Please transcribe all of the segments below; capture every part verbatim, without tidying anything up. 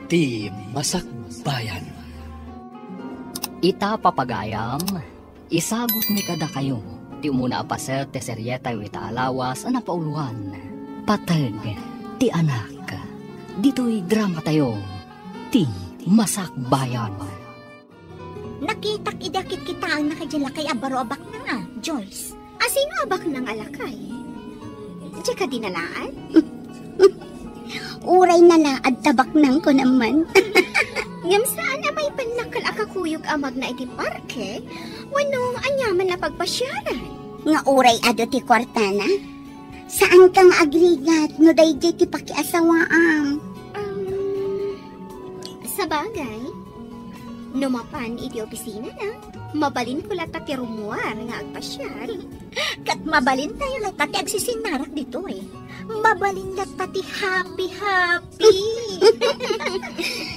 Ti Masakbayan. Ita, papagayam, isagutmi kadakayo ti umuna a paset ti serietayo ita a lawas a napauloan, Pateg ti Anak. Ditoy dramatayo, Ti Masakbayan. Nakitak idi a kitkitaenna kadi lakay a baro a baknang a, Joyce. Asino a baknang a lakay? Diay kadi nalaad? Uray nalaad ta baknangko naman. Ngem saan a maipannakkel a kakuyog a magna iti parke, wenno aniaman a pagpasiaran? Nga uray adu ti kuartana? Saanka nga agrigat no daydiay ti pakiasawaam? Um, sabagay, no mapan iti opisinana, mabalinko latta ti rummuar nga agpasiar. Ket mabalintayo latta ti agsisinarak ditoy. Mabalin latta ti happy-happy.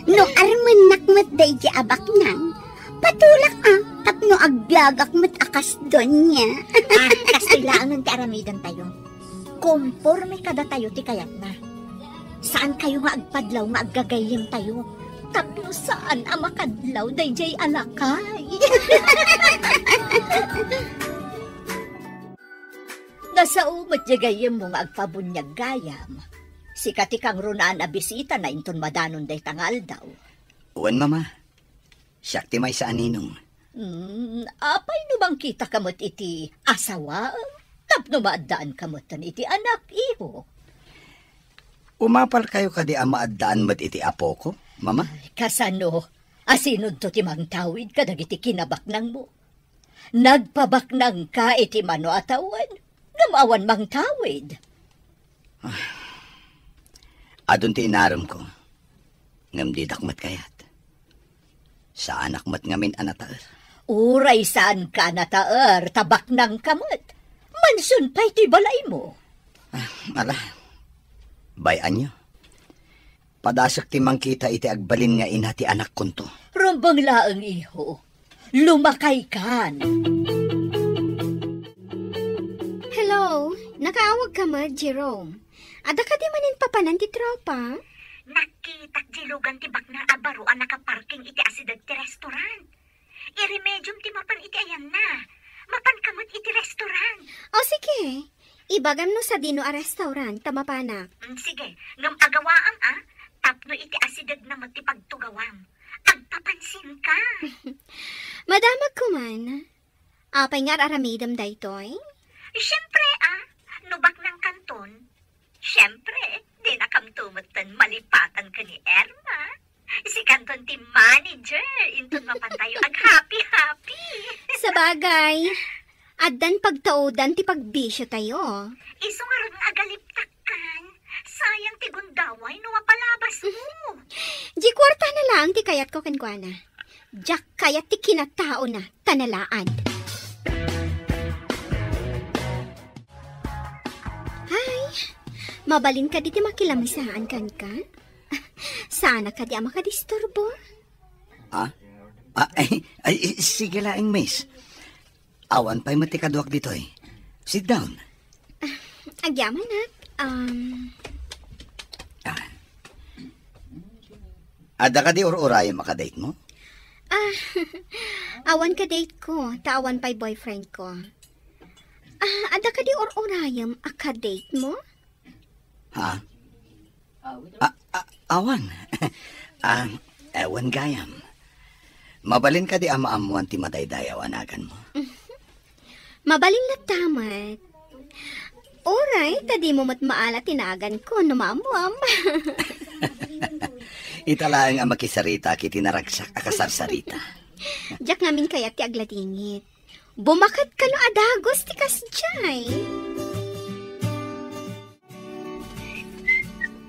No armennak met daydiay a baknang, patulak a, tapno agbiagak met a kas donia. Ah, kastoy laengen ti aramidantayo. Komporme kadatayo ti kayatna. Saankayo nga agpadlaw nga aggagayyemtayo tapno saan a makadlaw daydiay a lakay. Nasao met diay gayyemmo nga agpabuniag gayam. Sika ti kangrunaan a bisitana inton madanon dayta nga aldaw. Wen, Mama. Siak ti maysa a ninong. Hmm, apay no mangkitaka met iti asawaem tapno maaddaanka metten iti anak, iho? Umapalkayo kadi a maaddaan met iti apoko, Mama? Ay, kasano? Asinonto ti mangtawid kadagiti kinabaknangmo? Nagpabaknangka iti mano a tawen, ngem awan mangtawid. Adun ti inaremko, ngem didak met kayat. Saanak met ngamin a nataer. Uray saanka a nataer, ta baknangka met. Mansion pay toy balaymo. Ah, ala. Bay-anyo. Padasek ti mangkita iti agbalin nga ina ti anakkonto. Rumbeng laeng, iho. Lumakaykan. Hello, nakaawagka met, Jerome? Adda kadi manen papanan ti tropa? Nakitak diay lugan ti baknang a baro a nakaparking iti asideg ti restaurant. Iremediom ti mapan iti ayanna. Mapanka met iti restaurant. O, sige. Ibagam no sadino a restaurant ta mapanak. Mm, sige. Ngem agawaam, a, tapno iti asidegna met ti pagtugawam. Agpapansinka. Madamagko man. Apay nga ar-aramidem daytoy? Siempre, a, no baknangkanton, siempre, dinakamto metten malipatan ken ni Irma. Sikanton ti manager, inton mapantayo aghappy-happy. Sabagay, addan pagtaudan ti pagbisiotayo. Isu ngarud nga agaliptakkan. Sayang ti gundaway no mapalabasmo. Di kuartana laeng ti kayatko kenkuana. Diak kayat ti kinataona, ta nalaad. Hay, mabalin kadi ti makilamisaan kenka? Saanak kadi a makadisturbo? Ah? Ah, ay, ay, sige laeng, miss. Awan pay met ti kaduak ditoy. Sit down. Agyamanak, um, Ah. Adda kadi ur-urayem a kadate mo? Ah, awan kadate ko, ta awan pay boyfriend ko. Ah, adda kadi ur-urayem a kadate mo? Ha? A, a, awan. Ah, ewan gayam. Mabalin kadi a maammoan ti madaydayaw a naganmo? Mabalin latta met. Uray, ta dimo met maala ti naganko no maammoam. Ita laeng a makisaritaak iti naragsak a kasarsarita. Diak ngamin kayat ti agladingit. Bumaket kano a dagus ti kasdiay?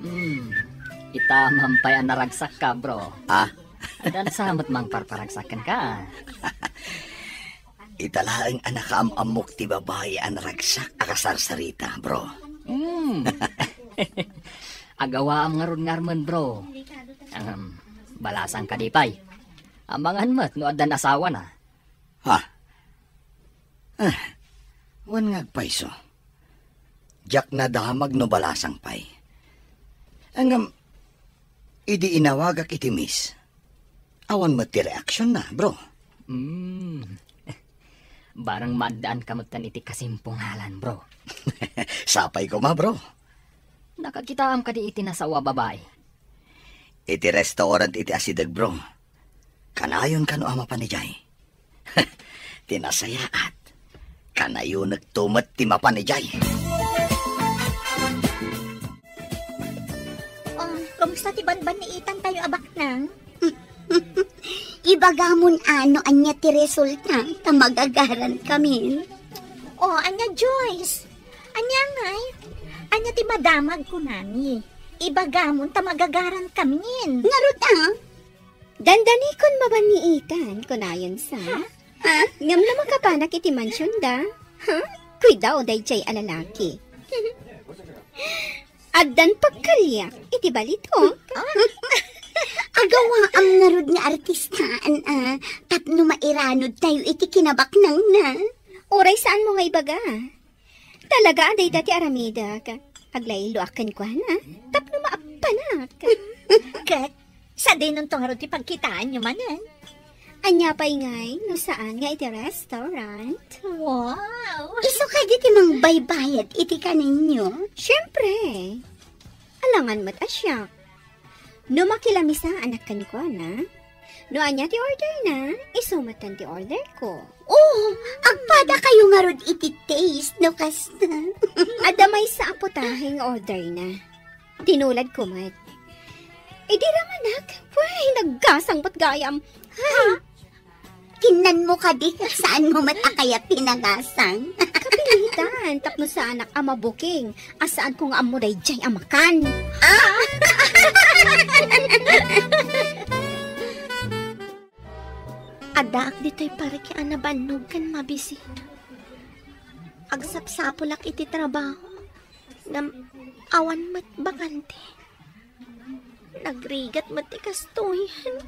Hmm, ita man pay a naragsakka, bro. Ah? Adda sa met mangparparagsak kenka. Ita laeng a nakaam-ammok ti babai a naragsak a kasarsarita, bro. Hmm. Agawaam ngarud nga armen, bro. Ahem, balasang kadi pay. Amangan met no addan asawana. Ha? Ah, wen nga agpayso. Diak nadamag no balasang pay. Ngem, Idi inawagak iti miss, awan met ti reaksion na, bro. Hmm. Barang maaddaan ka met tan iti kasimpungalan, bro. Sapay koma, bro. Nakakitaam kadi iti nasawa babai? Iti restaurant iti asideg, bro. Kanayon kano a mapan idiay? Ti nasayaat, kanayonekto met ti mapan idiay. Oh, kumusta ti banbanniitan tayo a baknang? Ibagamon a no ania ti resulta ta magagaran kami. Oh, ania, Joyce? Ania ngay? Ania ti madamag kunami? Ibagamon ta magagaran kamin. Ngarud a? Dandanikon mabanniitan, kunayon sa. Ha? Ngem no makapanak iti mansionda, ha? Kuidao daydiay a lalaki. Addan pagkaliak iti balitok. Agawaam ngarud nga artistaan a tapno mairanod tayo iti kinabaknangna. Uray saanmo nga ibaga. Talaga a dayta ti aramidek. Aglayloak kenkuana tapno maappanak. Ket sadinonto ngarud ti pagkitaanyo manen? Ania pay ngay no saan nga iti restaurant? Wow! Isu kadi ti mangbaybayad iti kaninyo? Siempre. Alangan met a siak. No makilaamisaanak kenkuana, no ania ti orderna, isu met ti orderko. Oh, agpada kayo ngarud iti taste no kasta. Adda maysa a putahe nga orderna. Tinuladko met. Idi ramanak, way, naggasang met gayam. Ay, kinnanmo kadi, saanmo met a kayat ti nagasang? Kapilitan, tapno saanak a mabuking, a saanko nga ammo daydiay a makan. Ah! Addaak ditoy parke a nabannog ken mabisita. Agsapsapulak iti trabaho. Ngem awan met bakante. Nagrigat met ti kastoyen.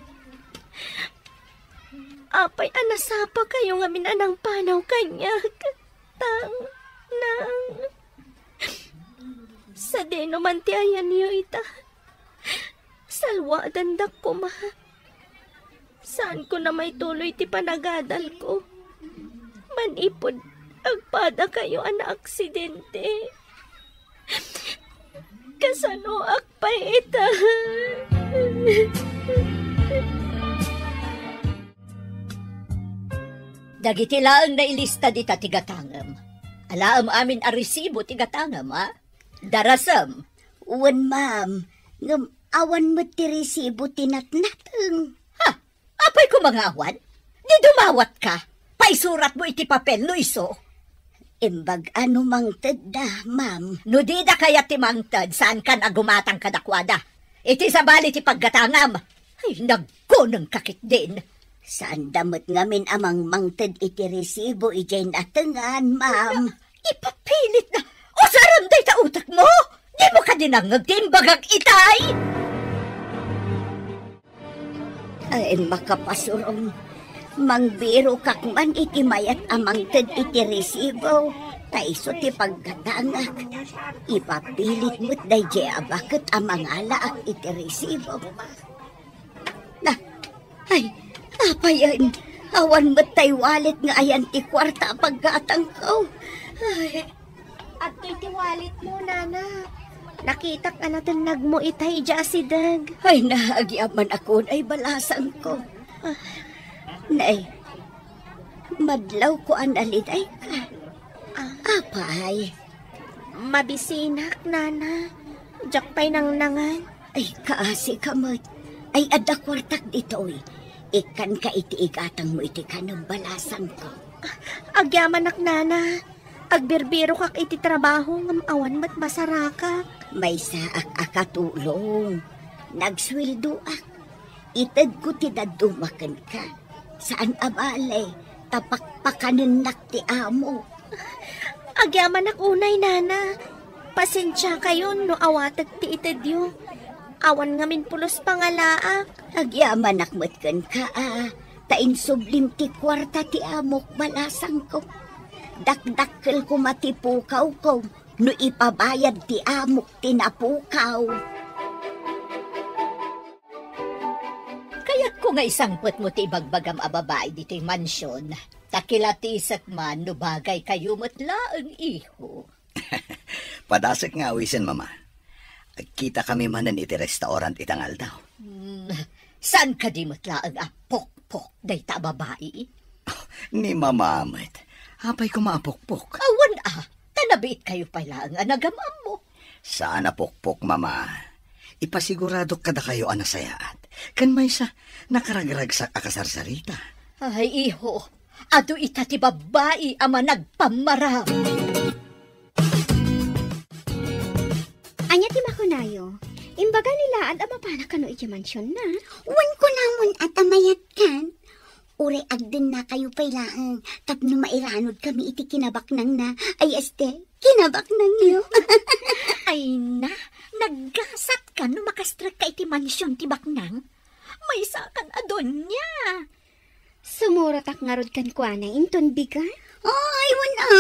Apay a nasapakayo ngamin a nangpanaw kaniak? Tang, nang. Sadino man ti ayanyo ita? Salwadandak koma. Saanko na maituloy ti panagadalko. Manipud agpadakayo a naaksidente. Kasanoak pay ita? Dagiti laeng nailista dita ti gatangem. Alaem amin a resibo ti gatangem, a? Darasem. Wen, ma'am. Ngem awan met ti resibo ti natnateng. Ha? Apay koma nga awan? Di dumawatka? Paisuratmo iti papel no isu. Imbag a no mangtedda, ma'am. No dida kayat ti mangted, saankan a gumatang kadakuada. Iti sabali ti paggatangam. Ay, naggunengka ketdin. Saanda met ngamin a mangmangted iti resibo idiay natengan, ma'am. Ipapilitna. Usarem dayta utekmo. Dimo kadi nangngeg ti imbagak itay? Ay, makapasurong. Mangbirokak man iti mayat a mangted iti resibo, ta isu ti paggatangak. Ipapilit met daydiay a baket a mangalaak iti resibo. Na, ay, apayen, awan met tay wallet nga ayan ti kuarta a paggatangko. Ay. Adtoy ti walletmo, nana. Nakitak a natennagmo itay idiay asideg. Ay, naagiaman ako, nay balasangko. Ah. Nay, madlawko a nalidayka. Ah. Apay? Mabisinak, nana. Diak pay nangnangan. Ay, kaasi ka met. Ay, adda kuartak ditoy. Ikkanka iti igatangmo iti kanem, balasangko. Agyamanak, nana. Agbirbirokak iti trabaho ngem awan met masarakak. Maysaak a katulong. Nagsueldoak. Itedko ti dadduma kenka. Saan a bale, ta pakpakanennak ti amo. Agyamanak unay, nana. Pasensiakayon no awatek ti itedyo. Awan ngamin pulos pangalaak. Agyamanak met kenka, a, ta insublim ti kuarta ti amok, balasangko. Dakdakkel koma ti pukawko no ipabayad ti amok ti napukaw. Kayatko nga isangpetmo ti ibagbagam a babai ditoy mansion, ta kilatisek man no bagaykayo met laeng, iho. Padasek nga awisen, Mama. Agkitakami manen iti restaurant ita nga aldaw. Hmm, saan kadi met laeng a pokpok dayta a babai? Ni Mama met. Apay koma a pokpok? Awan a, ta nabiitkayo pay laeng a nagam-ammo. Saan a pokpok, Mama. Ipasiguradok kadakayo a nasayaat. Ken maysa, nakaragragsak a kasarsarita. Ay, iho, adu ita ti babbai a managpammaram. Ania ti makunayo? Imbaga ni Laad a mapana kano iti mansionna? Wen kunamon a ta mayatkan. Uray agdennakayo pay laeng tapno mairanodkami iti kinabaknangna. Ay, este, kinabaknangyo. Ay na, naggasatkan no makastrekka iti mansion ti baknang. Maysakan a donia. Sumurotak ngarud kenkuana inton bigat. Ay, wen a.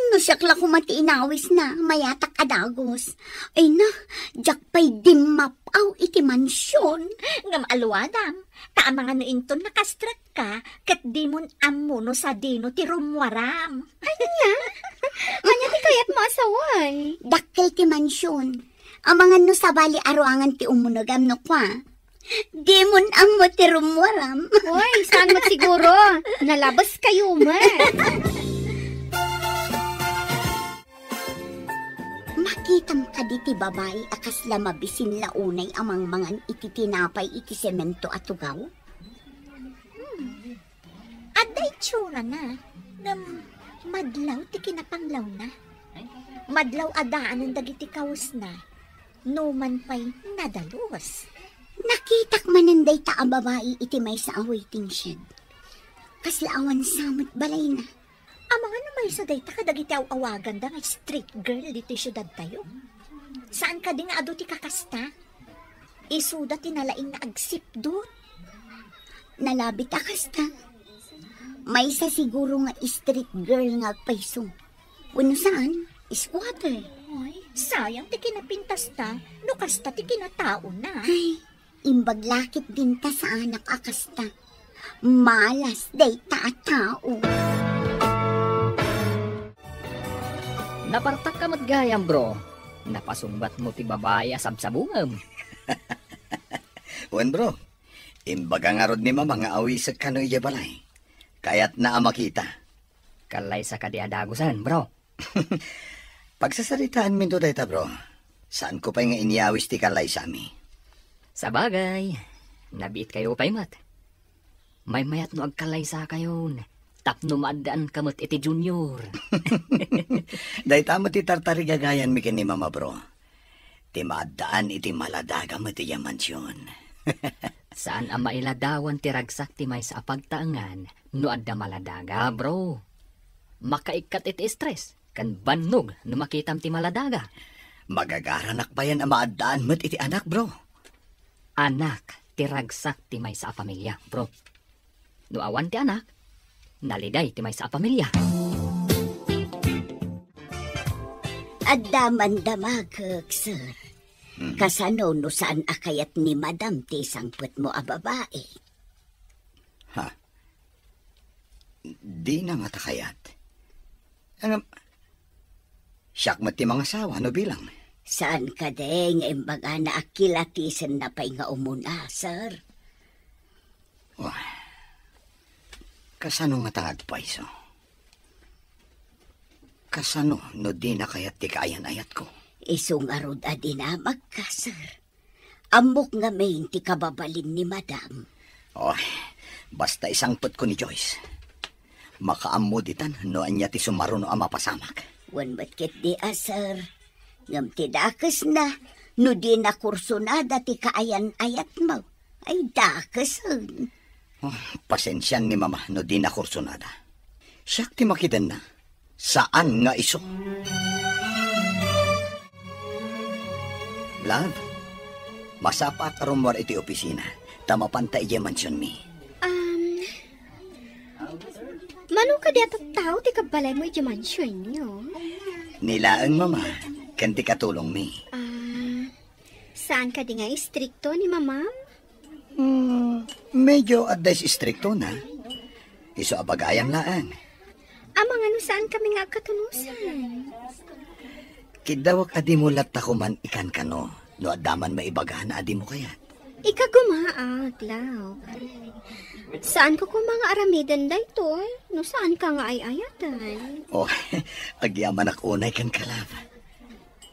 No siak la koma ti inawisna, mayatak a dagus. Ay na, diak pay dimmap-aw iti mansion. Ngem aluadam, ta amangan no inton nakastrekka, ket dimon ammo no sadino ti rummuaram. Ania? Ania ti kayatmo a sawen? Dakkel ti mansion. Amangan no sabali a ruangan ti umunegam no kua. Dimon ammo ti rummuaram. Oy, saan met siguro? Nalabeskayo met. Makitam kadi ti babai a kasla mabisin la unay a mangmangan iti tinapay iti semento a tugaw? Hmm. Adda itsurana, ngem madlaw ti kinapanglawna. Madlaw a daanen dagiti kawesna, numan pay nadalus. Nakitak manen dayta a babai iti maysa a waiting shed. Kasla awan sa met balayna. Amangan no maysa dayta kadagiti aw-awaganda nga street girl ditoy siudadtayo. Saan kadi nga adu ti kakasta? Isuda ti nalaing nga agsipdut. Nalabit a kasta. Maysa siguro nga street girl nga agpayso. Wenno saan, squatter. Ay, sayang ti kinapintasta, no kasta ti kinataona. Ay, imbag lakit dinta saanak a kasta. Malas dayta a tao. Napartakka met gayam, bro. Napasungbatmo ti babai a sabsabungem. Wen, bro. Imbaga ngarud ni Mama nga awisek kano idiay balay. Kayatna a makita. Kallaysa kadi a dagusen, bro? Pagsasaritaanminto dayta, bro. Saanko pay nga inyawis ti kallaysami. Sabagay, nabiitkayo pay met. Maymayat no agkallaysakayon, tapno maaddaanka met iti Junior. Dayta met ti tartarigagayanmi ken ni Mama, bro. Ti maaddaan iti maladaga met idiay mansion. Saan a mailadawan ti ragsak ti maysa a pagtaengan no adda maladaga, bro. Makaikkat iti stress ken bannog no makitam ti maladaga. Magagaranak payen a maaddaan met iti anak, bro. Anak ti ragsak ti maysa a pamilia, bro. No awan ti anak, naliday ti maysa a pamilia. Adda man damagek, sir. Hmm. Kasano no saan a kayat ni Madam ti sangpetmo a babae? Ha? Dina ngata kayat. Ano, siak met ti mangasawa no bilang. Saan kadi nga imbagana a kilatisenna pay nga umuna, sir? Oh, kasano ngata nga agpayso? Kasano no dina kayat ti kaayan-ayatko? Isu ngarud a dinamagka, sir. Ammok ngamin ti kababalin ni Madam. Oh, basta isangpetko ni Joyce. Makaammo ditan no ania ti sumaruno a mapasamak. Wen met ketdi a, sir. Ngem ti dakesna, no dina kursunada ti kaayan-ayatmo, ay dakesen. Oh, pasensian ni Mama no dina kursunada. Siak ti makidenna. Saan nga isu. Love, masapaak a rummuar iti opisina, ta mapanta idiay mansionmi. Um, mano kadi a tattao ti kabbalaymo idiay mansionyo? Ni laeng, Mama, ken ti katulongmi. Ah, saan kadi nga istrikto ni Mamam? Hmm, Medyo adda ti istriktona. Isu a bagayan laeng. Amangan no saan kami nga agkatunosan. Kiddawek a dimo latta koman ikankano, no adda man maibagana a dimo kayat. Ikagumaak, love. Saanko koma nga aramiden daytoy, no saanka nga ay-ayatan. Oh, agyamanak unay kenka, love.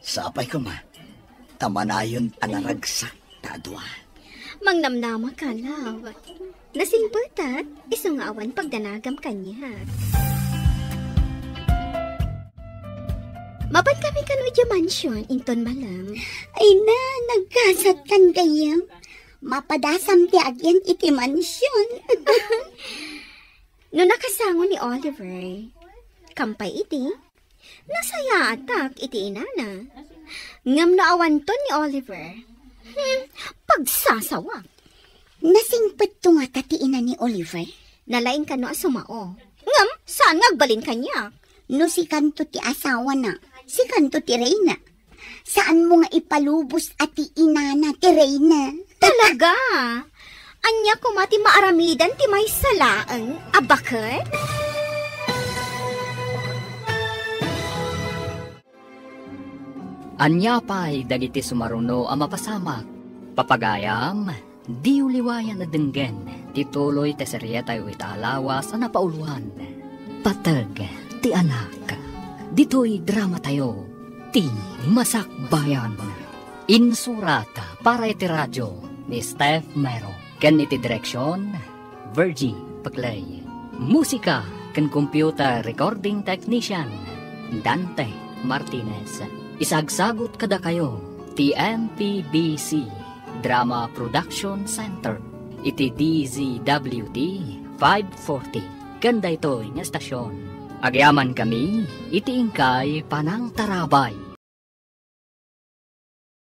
Sapay koma, ta manayon a naragsak ta adua. Mangnamnamaka, love. Nasingpetak, isu nga awan pagdanagam kaniak. Mapan kami kano idiay mansion, inton malem. Ay na, nagkasatkan gayyem. Mapadasam ti agyan iti mansion. No nakasango ni Oliver, kampay iti, nasayaatak iti inana. Ngem no awanton ni Oliver, hmm, pagsasawak. Nasingpetto ngata ti ina ni Oliver? Nalaing kano a sumao. Ngem, saan nga agbalin kaniak? No sikanto ti asawana, sikanto ti reyna. Saanmo nga ipalubos a ti inana ti reyna? Talaga? Ania koma ti maaramidan ti maysa laeng a baket? Ania pay dagiti sumaruno a mapasamak? Papagayam, diyo liwayan a denggen ti tuloy ti serietayo ita a lawas a napauluan, Pateg ti Anak. Ditoy dramatayo, ti Masakbayan. Insurat para iti radio ni Steph Mero ken iti direksion, Virgie Paclay. Musika ken computer recording technician, Dante Martinez. Isagsagut kadakayo ti M P B C Drama Production Center iti D Z W T five forty ken daytoy nga estasion. Agyamankami iti inkay panangtarabay.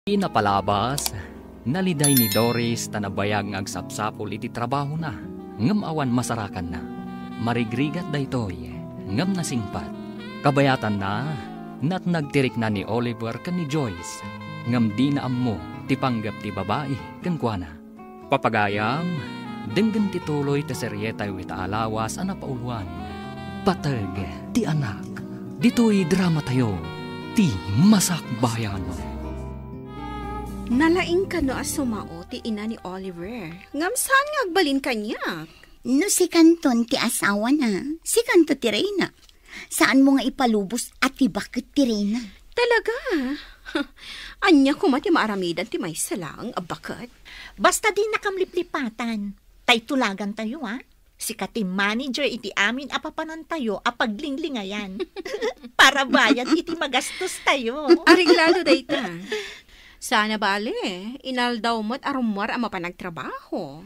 Di napalabas, naliday ni Doris ta nabayag nga agsapsapul iti trabahona, ngem awan masarakanna. Marigrigat daytoy, ngem nasingpet. Kabayatanna, natnag ti rikna ni Oliver ken ni Joyce, ngem dina ammo ti panggep ti babai kenkuana. Papagayam, denggen ti tuloy ti serietayo ita a lawas a napauluan, Pateg ti Anak. Ditoy dramatayo, ti Masakbayan. Nalaing kano a sumao ti ina ni Oliver, ngem saan nga agbalin kaniak? No sikanton ti asawana, sikanto ti reyna. Saanmo nga ipalubos a ti baket ti reyna. Talaga? Ania koma ti maaramidan ti maysa laeng a baket? Basta dinakam liplipatan, ta itulagantayo, a? Sika ti manager iti amin a papanantayo a paglinglingayan. Para bayad iti magastostayo. Areglado dayta. Sana bale, inaldaw met a rummuar a mapan agtrabaho.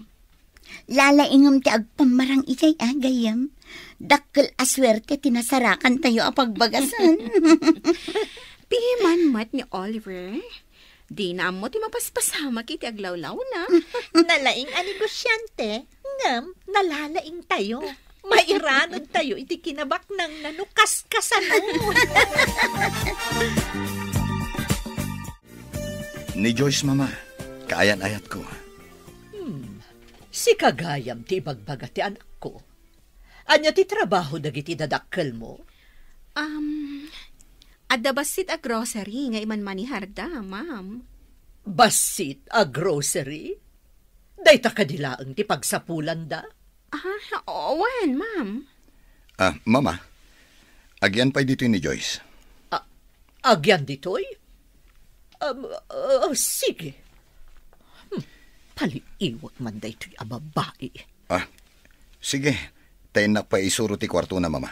Lalaingem ti agpammarang idiay, a, gayyem. Dakkel a suerte ti nasarakantayo a pagbagasen. Piman met ni Oliver, dina ammo ti mapaspasamak iti aglawlawna. Nalaing a negosiante, ngem nalalaingtayo. Mairanudtayo iti kinabaknangna no kaskasano. Ni Joyce, Mama, kaayan-ayatko. Hmm. Sika gayam ti ibagbaga ti anakko. Ania ti trabaho dagiti dadakkelmo? Um, adda bassit a grocery nga imanmaneharda, ma'am. Bassit a grocery? Dayta kadi laeng ti pagsapulanda? Ah, wen, ma'am. Ah, Mama, agyan pay ditoy ni Joyce. Ah, agyan ditoy? Um, ah, sige. Hmm, paliiwak man daytoy a babai. Ah, sige. Ta innak pay isuro ti kuartona, Mama.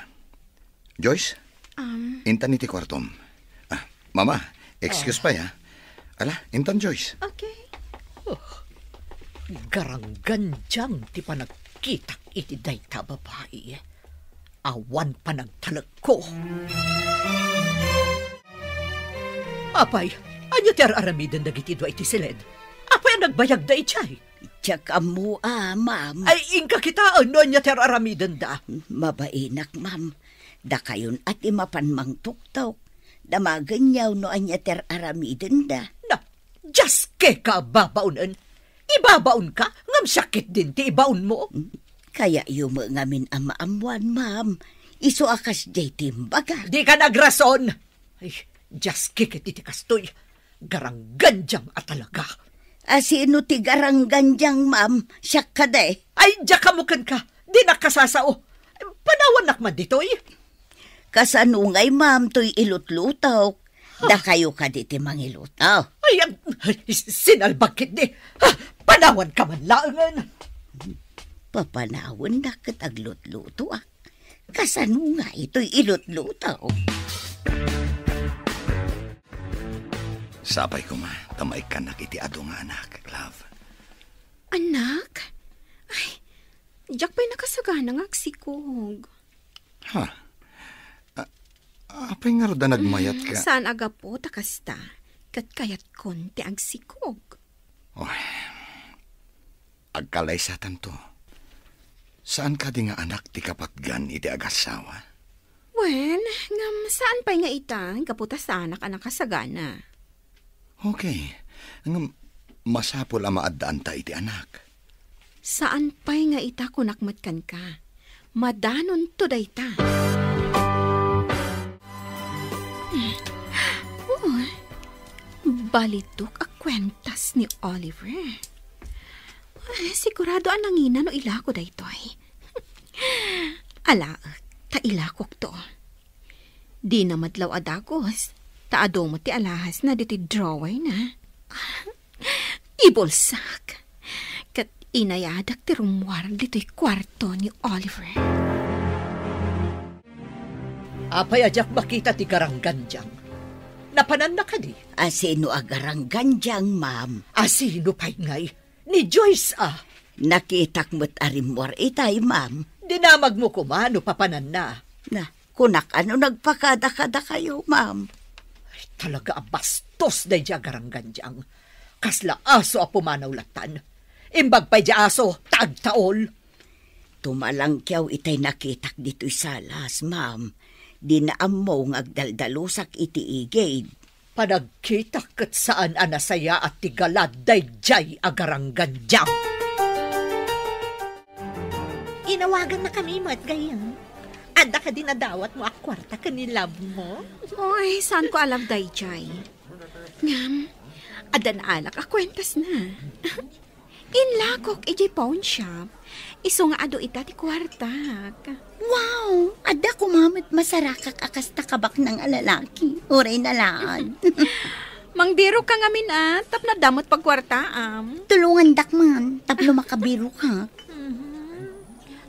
Joyce? Um, intan iti kuartom. Ah, Mama, excuse pay, ha? Ala, intan, Joyce. Okay. Oh, garanggandiang ti panagkitak iti dayta a babai. Awan panagtalekko. Apay, ania ti ar-aramiden dagiti dua iti siled? Apay a nagbayagda idiay? Diak ammo a, ma'am. Ay, inka kitaen no ania ti ar-aramidenda. Mabainak, ma'am. Dakayon a ti mapan mangtuktok. Damagenyo no ania ti ar-aramidenda. Na, diaske ka a babaonen. Ibabaonka nga Siak ketdin ti ibaonmo. Kayatyo met ngamin a maammuan, ma'am. Isu a kasdiay ti imbagak. Dika nagrason! Ay, diaski ketdi ti kastoy. Garanggandiang a talaga. A, sino ti garanggandiang, ma'am? Siak kadi? Ay, diak ammo kenka. Dinak kasasao. Panawannak man ditoy. Kasano ngay, ma'am, toy ilutlutok? Dakayo kadi ti mangiluto? Ay, ag-, ay, sinalbag ketdi. Ha, panawanka man laengen. Papanawannak ket aglutlutoak. Kasano ngay toy ilutluto? Sapay koma ta maikkannak iti adu nga anak, love. Anak? Ay, diak pay nakasagana nga agsikog. Ha? A-, apay ngarud a nagmayat ka? Mm, saan a gapu ta kasta, ket kayatkon ti agsikog. Oh, agkalaysatanto. Saan kadi nga anak ti kapatgan iti agassawa? Wen, ngem saan pay nga ita, gapu ta saanak a nakasagana. Okay. Ngem masapul a maaddaanta iti anak. Saan pay nga ita kunak met kenka. Madanonto dayta. Oh, balitok a kuentas ni Oliver. Ay, sigurado a nangina no ilako daytoy. Alaek, ta ilakokto. Dina madlaw a dagus, ta adu met ti alahasna ditoy drawerna. Ibulsak, ket inayadak ti rummuar ditoy kuarto ni Oliver. Apay a diak makita ti garanggandiang? Napananna kadi? A, sino a garanggandiang, ma'am? A, sino pay ngay? Ni Joyce, a. Nakitak met a rimmuar itay, ma'am. Dinamagmo koma no papananna. Na, kunak a no nagpakada kadakayo, ma'am. Ay, talaga a bastos daydiay a garanggandiang. Kasla aso a pumanaw lattan. Imbag pay diay aso, ta agtaol. Tumalangkiaw itay nakitak ditoy salas, ma'am. Dina ammo nga agdaldalusak iti igid. Panagkitak ket saan a nasayaat ti galad daydiay a garanggandiang. Inawagannakami met, gayyem. Adda kadi nadawatmo a kuarta ken ni love mo? Oy, saanko a love daydiay. Ngem, adda naalak a kuentasna. Inlakok idiay pawn shop, isu nga adu ita ti kuartak. Wow! Adda koma met masarakak a kasta kabaknang a lalaki. Uray na laad. Mangbirokka ngamin a, tapno adda met pagkuartaam. Tulongandak man, tapno makabirokak. Mhm.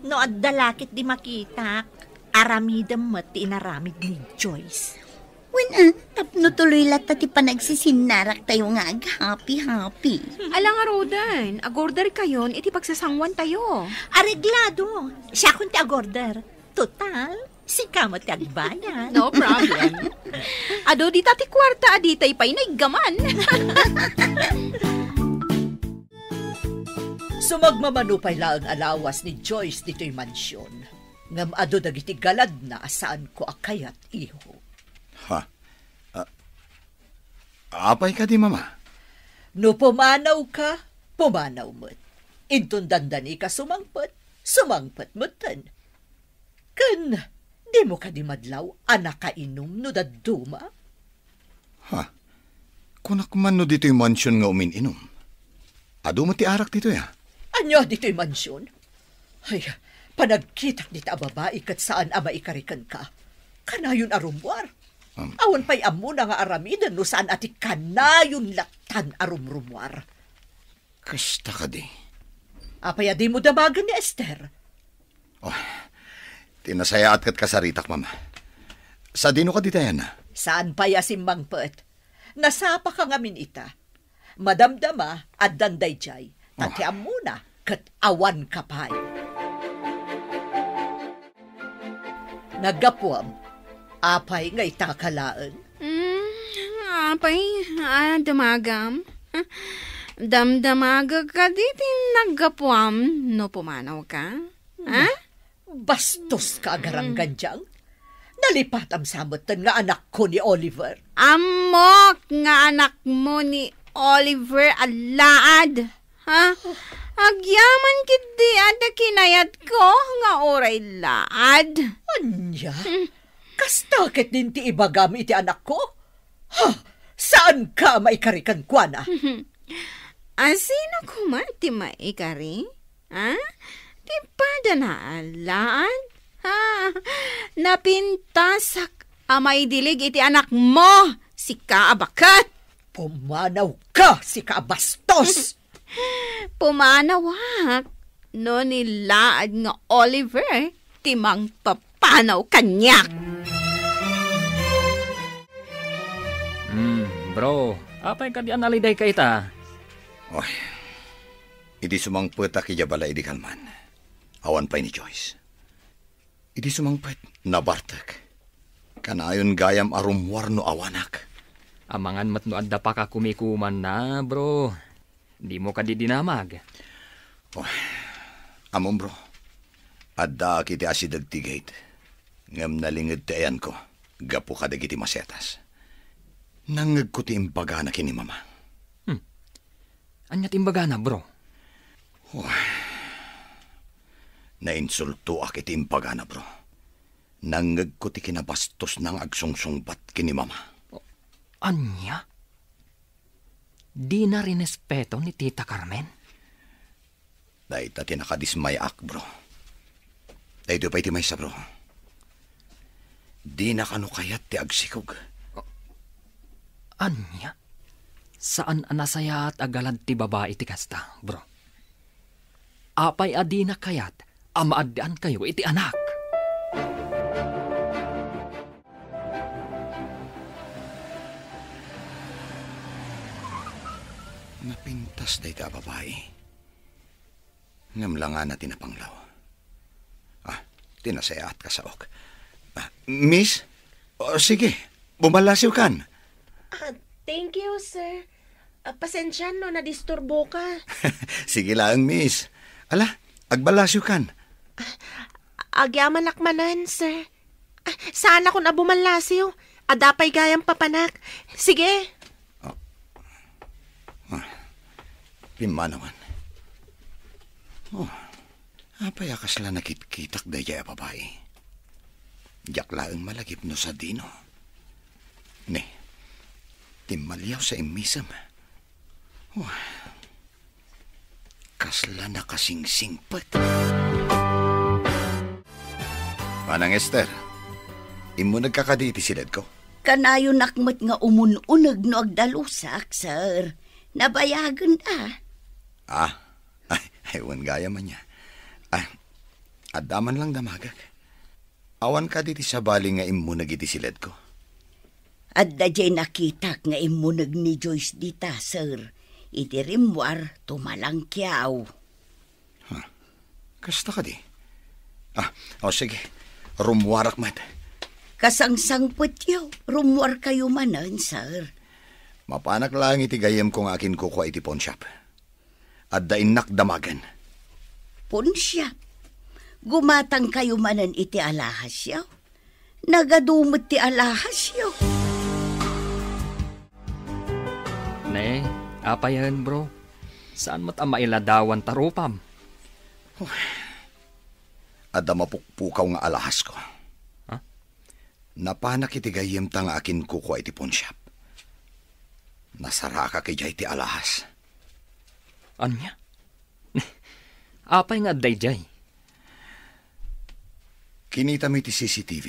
No adda la ketdi makitak, aramidem met ti inaramid ni Joyce. Wen, a, tapno tuloy latta ti panagsisinnaratayo nga aghappy-happy. Ala ngaruden, agorderkayon iti pagsasanguantayo. Areglado. Siakon ti agorder. Total, sika met ti agbayad. No problem. Adu dita ti kuarta a ditay pay naiggaman. Sumagmamano pay laeng a lawas ni Joyce ditoy mansion. Ngem adu dagiti galadna a saanko a kayat, iho. Ha? A-, apay kadi, Mama? No pumanawka, pumanaw met. Inton dandanika sumangpet, sumangpet metten. Ken dimo kadi madlaw a nakainum no dadduma? Ha? Kunak man no ditoy mansion nga umin-inum. Adu met ti arak ditoy, a? Ania ditoy mansion? Ay, panagkitak dita a babai ket saan a maikari kenka. Kanayon a rummuar. Um. Awan pay ammona nga aramiden no saan a ti kanayon lattan a rumrummuar. Kasta kadi. Apay a dimo damagen ni Esther? Oh, ti nasayaat ket kasaritak, Mama. Sadino kadi tayan? Saan pay a simmangpet? Nasapaka ngamin ita. Madamdama, addan daydiay. Ta ti ammona, ket awanka pay. Naggapuam, apay nga itaka laeng? Mm, apay, a, damagam. Damdamagek kadi ti naggapuam no pumanawka? Ha? Bastos ka, agaranggandiang. Nalipatam sa metten nga anakko ni Oliver. Ammok nga anakmo ni Oliver a laad. Ha? Agyaman ketdi adda kinayatko nga uray laad. Ania? Hmm. Kasta ketdin ti ibagam iti anakko? Ha? Saanka a maikari kenkuana? A sino koma ti maikari? Ha? Ti padana a laad? Ha? Napintasak a maidilig iti anakmo, sika a baket! Pumanawka, sika a bastos! Pumanawak no ni laad nga Oliver ti mangpapanaw kaniak. Hmm, bro, apay kadi a nalidayka ita? Oy, idi sumangpetak idiay balay idi kalman, awan pay ni Joyce. Idi sumangpet, nabartek. Kanayon gayam a rummuar no awanak. Amangan met no adda pakakumikumanna, bro. Dimo kadi dinamag? Oh, ammom, bro. Addaak iti asideg ti gate. Ngem nalinged ti ayanko gapu kadagiti masetas. Nangngegko ti imbagana ken ni Mama. Hmm. Ania ti imbagana, bro? Oh. Nainsultoak iti imbagana, bro. Nangngegko ti kinabastosna nga agsungsungbat ken ni Mama. Ania? Dina rinespeto ni Tita Carmen? Dayta ti nakadismayaak, bro. Daytoy pay ti maysa, bro. Dina kano kayat ti agsikog. Ania? Saan a nasayaat a galad ti babai ti kasta, bro. Apay a dina kayat a maaddaankayo iti anak? Napintas dayta a babai. Ngem langana ti napanglaw. Ah, ti nasayaat, kasaok. Ah, miss? Oh, sige, bumallasiwkan. Ah, thank you, sir. Ah, pasensian no nadisturboka. Sige laeng, miss. Ala, agballasiwkan. Ah, agyamanak manen, sir. Ah, saanakon a bumallasiw. Adda pay gayam papanak. Sige. Oh. Ah, pimmanawan. Oh, apay a kasla nakitkitak daydiay a babai? Diak laeng malagip no sadino. Ne, timmaliaw sa immisem. Oh. Kasla nakasingsingpet. Manang Esther, immunegka kadi iti siledko? Kanayonak met nga umun-uneg no agdalusak, sir. Nabayagen a. Ah, ay, ay, wen gayam ania. Ah, adda man lang damagek. Awan kadi ti sabali nga immuneg iti siledko? Adda diay nakitak nga immuneg ni Joyce dita, sir. Iti rimmuar, tumalangkiaw. Huh. Kasta kadi? Ah, o sige. Rummuarak met. Kasangsangpetyo, rummuarkayo manen, sir. Mapanak laeng iti gayyemko nga akinkukua iti pawnshop. Adda innak damagen. Pawnshop? Gumatangkayo manen iti alahasyo? Nagadu met ti alahasyo. Ne, apayen, bro? Saan met a mailadawan ta rupam? Adda mapukpukaw nga alahasko. Ha? Napanak iti gayyemta nga akinkukua iti pawnshop. Nasarakak idiay ti alahas. Ania? Apay nga adda idiay? Kinitami ti C C T V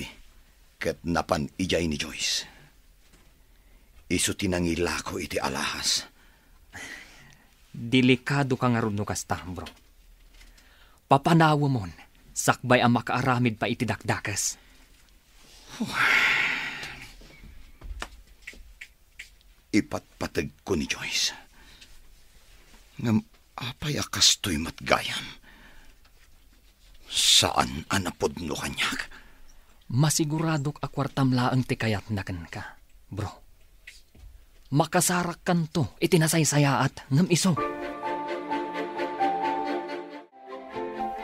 ket napan idiay ni Joyce. Isu ti nangilako iti alahas. Delikadoka ngarud no kasta, bro. Papanawemon, sakbay a makaaramid pay iti dakdakes. Ipatpategko ni Joyce. Ngem apay a kastoy met gayam? Saan a napudno kaniak. Masiguradok a kuartam laeng ti kayatna kenka, bro. Makasarakkanto iti nasaysayaat ngem isu.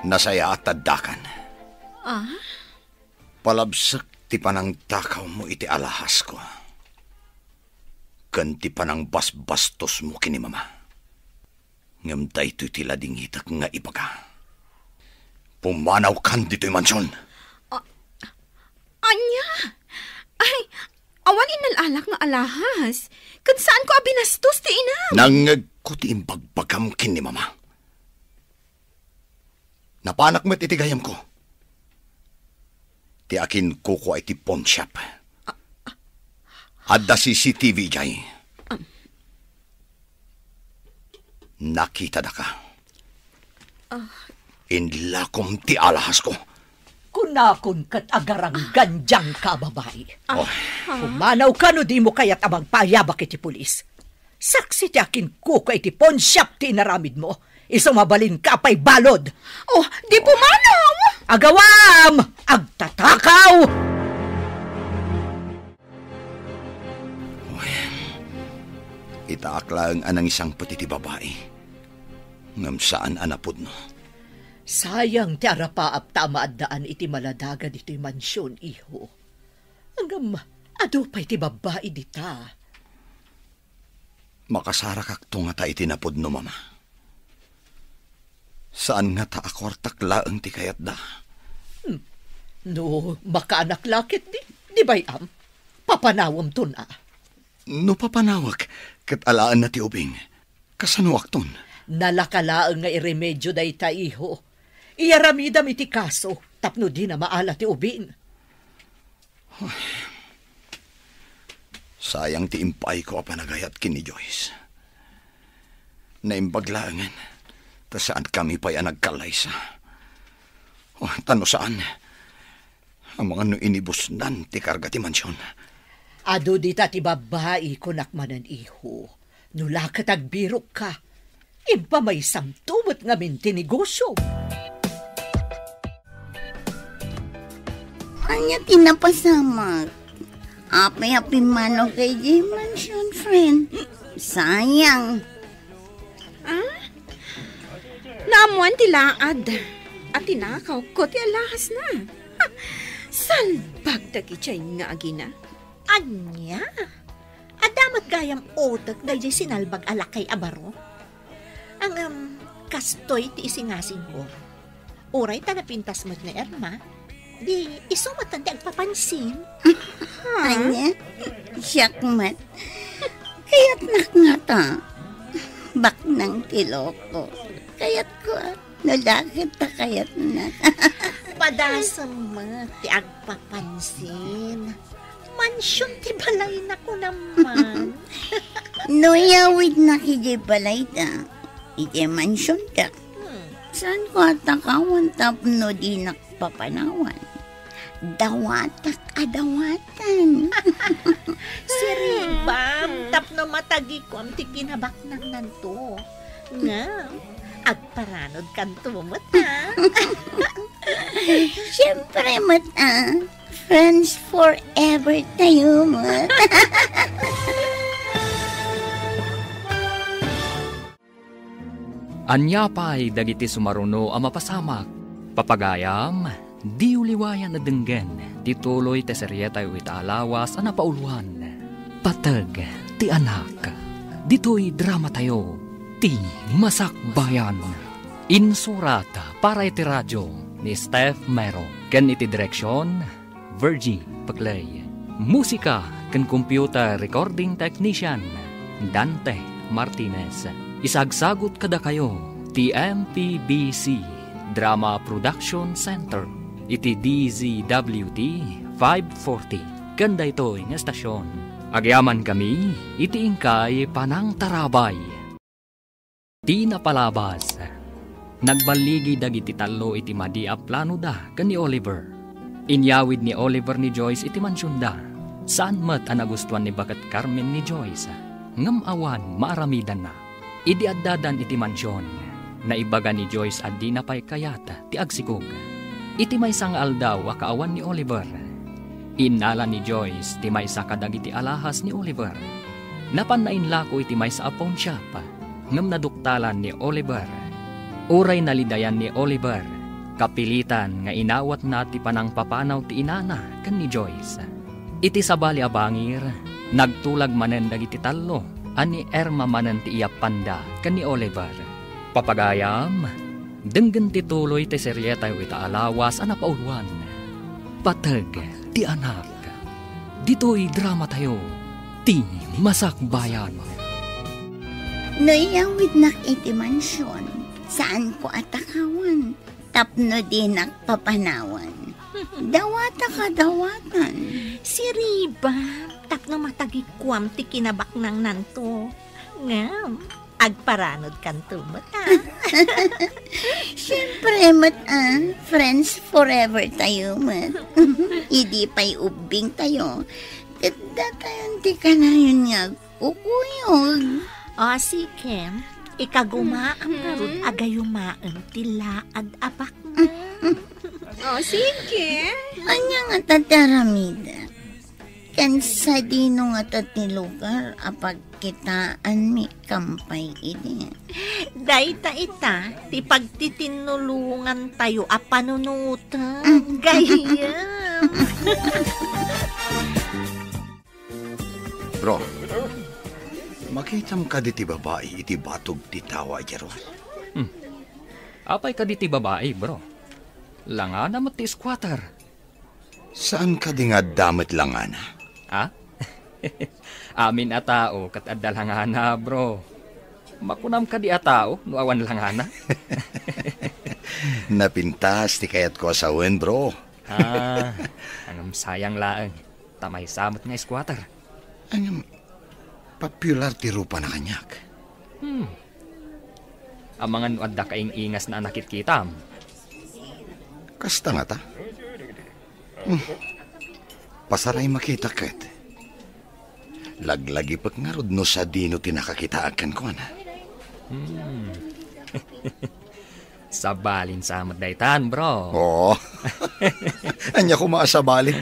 Nasayaat ta addakan. Ah? Palabsek ti panangtakawmo iti alahasko ken ti panangbasbastosmo ken ni Mama. Ngem daytoy ti ladingitek nga ibaga. Pumanawkan ditoy mansion. A-, ania? Ay, awan innal-alak nga alahas. Ket saanko a binastos ti inam. Nangngegko ti imbagbagam ken ni Mama. Napanak met iti gayamko. Ti akinkukua iti pawnshop. Adda C C T V idiay. Am. Nakitadaka. Ah. Inlakom ti alahasko. Kunakon ket agaranggan dianka a babai. Ah. Oh. Pumanawka no dimo kayat a magpaayabak iti pulis. Saksi ti akinkukua iti pawnshop ti inaramidmo. Isu mabalinka pay balud. Oh, di pumanaw! Agawam! Agtatakaw! Uy, itaak laeng a nangisangpet iti babai, ngem saan a napudno. Sayang ti arapaap ta maaddaan iti maladaga ditoy mansion, iho. Ngem adu pay ti babbai dita. Makasarakakto ngata iti napudno, Mama. Saan ngata a kuartak laeng ti kayatda. Hmm. No makaanak la ketdi, di bay-am, papanawemton a. No papanawek ket alaenna ti ubing, kasanoakton? Nalaka laeng nga iremedio dayta, iho. Iyaramidam iti kaso tapno dina maala ti ubing. Ay, sayang ti impaayko a panagayat ken ni Joyce. Naimbag laengen ta saankami pay a nagkallaysa. Oh, ta no saan, amangan no inibusnan ti karga ti mansion. Adu dita ti babbai, kunak manen, iho. No la ket agbirokka, impamaysamto met ngamin ti negosiom. Ania ti napasamak? Apay a pimmanaw ka idiay mansion, friend? Sayang. Ah? Naammoan ti laad a tinakawko ti alahasna. Ha, salbag dagiti nga agina. Ania? Adda met gayam utek daydiay sinalbag a lakay a baro? Ngem, kastoy ti isingasingko. Uray ta napintas met ni Irma, di isu met ti agpapansin. Ania? Siak met. Kayatnak ngata. Baknang ti loko. Kayatko, a. No la ket ta kayatnak. Padasem met ti agpapansin. Mansion ti balayna, kunam man. No iyawidnak idiay balayda, idiay mansionda, hmm, saanko a takawan tapno dinak papanawan? Dawatak a dawatan. Siribam tapno matagikuam ti kinabaknangnanto. Ngem, agparanodkanto met, a. Siempre met, a. Friends forever tayo met. Ania pay dagiti sumaruno a mapasamak? Papagayam, diyo liwayan a denggen ti tuloy ti serietayo ita a lawas a napauloan, Pateg ti Anak. Ditoy dramatayo, Ti Masakbayan. Insurat para iti radio ni Steph Mero ken iti direksion, Virgie Peclay. Musika ken computer recording technician, Dante Martinez. Isagsagut kadakayo ti M P B C Drama Production Center iti D Z W T five forty ken daytoy nga estasion. Agyamankami iti inkay panangtarabay. Ti napalabas. Nagballigi dagiti tallo iti madi a planoda ken ni Oliver. Inyawid ni Oliver ni Joyce iti mansionda. Saan met a nagustuan ni Baket Carmen ni Joyce, ngem awan maaramidanna. Idi addadan iti mansion, naibaga ni Joyce a dina pay kayat ti agsikog. Iti maysa nga aldaw a kaawan ni Oliver, innala ni Joyce ti maysa kadagiti alahas ni Oliver. Napanna inlako iti maysa a pawnshop, ngem naduktalan ni Oliver. Uray nalidayan ni Oliver, kapilitan nga inawatna ti panangpapanaw ti inana ken ni Joyce. Iti sabali a bangir, nagtulag manen dagiti tallo a ni Irma manen ti iyappanda ken ni Oliver. Pagayam, denggen ti tuloy ti serietayo ita a lawas a napauluan, Pateg ti Anak. Ditoy dramatayo, ti masakbayan. No iyawidnak iti mansion, saanko a takawan tapno dinak papanawan. Dawata kadawatan. Siriba, tapno matagikuam ti kinabaknangnanto. Ngem, agparanodkanto met, a. Siempre met, a, friends forever tayo met. Idi pay ubbing tayo, ket datayon ti kanayon nga agkukuyog. O, sige. Ikagumaam ngarud a gayumaem ti laad a baknang. O, sige. Ania ngata ti aramidek? Ken sadino ngata ti lugar a pagkitaanmi kampay idi? Dayta ita ti pagtitinnulongantayo a panunoten, gayyem. Bro, makitam kadi ti babai iti batog ti tawa idiay ruar? Hmm. Apay kadi ti babai, bro? Langana met ti squatter. Saan kadi nga adda met langana? Ha? Amin a tao ket adda langana, bro. Makunam kadi a tao no awan langana? Napintas ti kayatko a sawen, bro. Ah, ngem sayang laeng. Ta maysa met nga squatter. Ngem, popular ti rupana kaniak. Hmm. Amangan no adda kaing-ingasna a nakitkitam. Kasta ngata? Hmm. Pasaray makita ket. Laglagipek ngarud no sadino ti nakakitaak kenkuana. Hmm. Sabalin sa met daytan, bro. Oo. Ania koma a sabalin?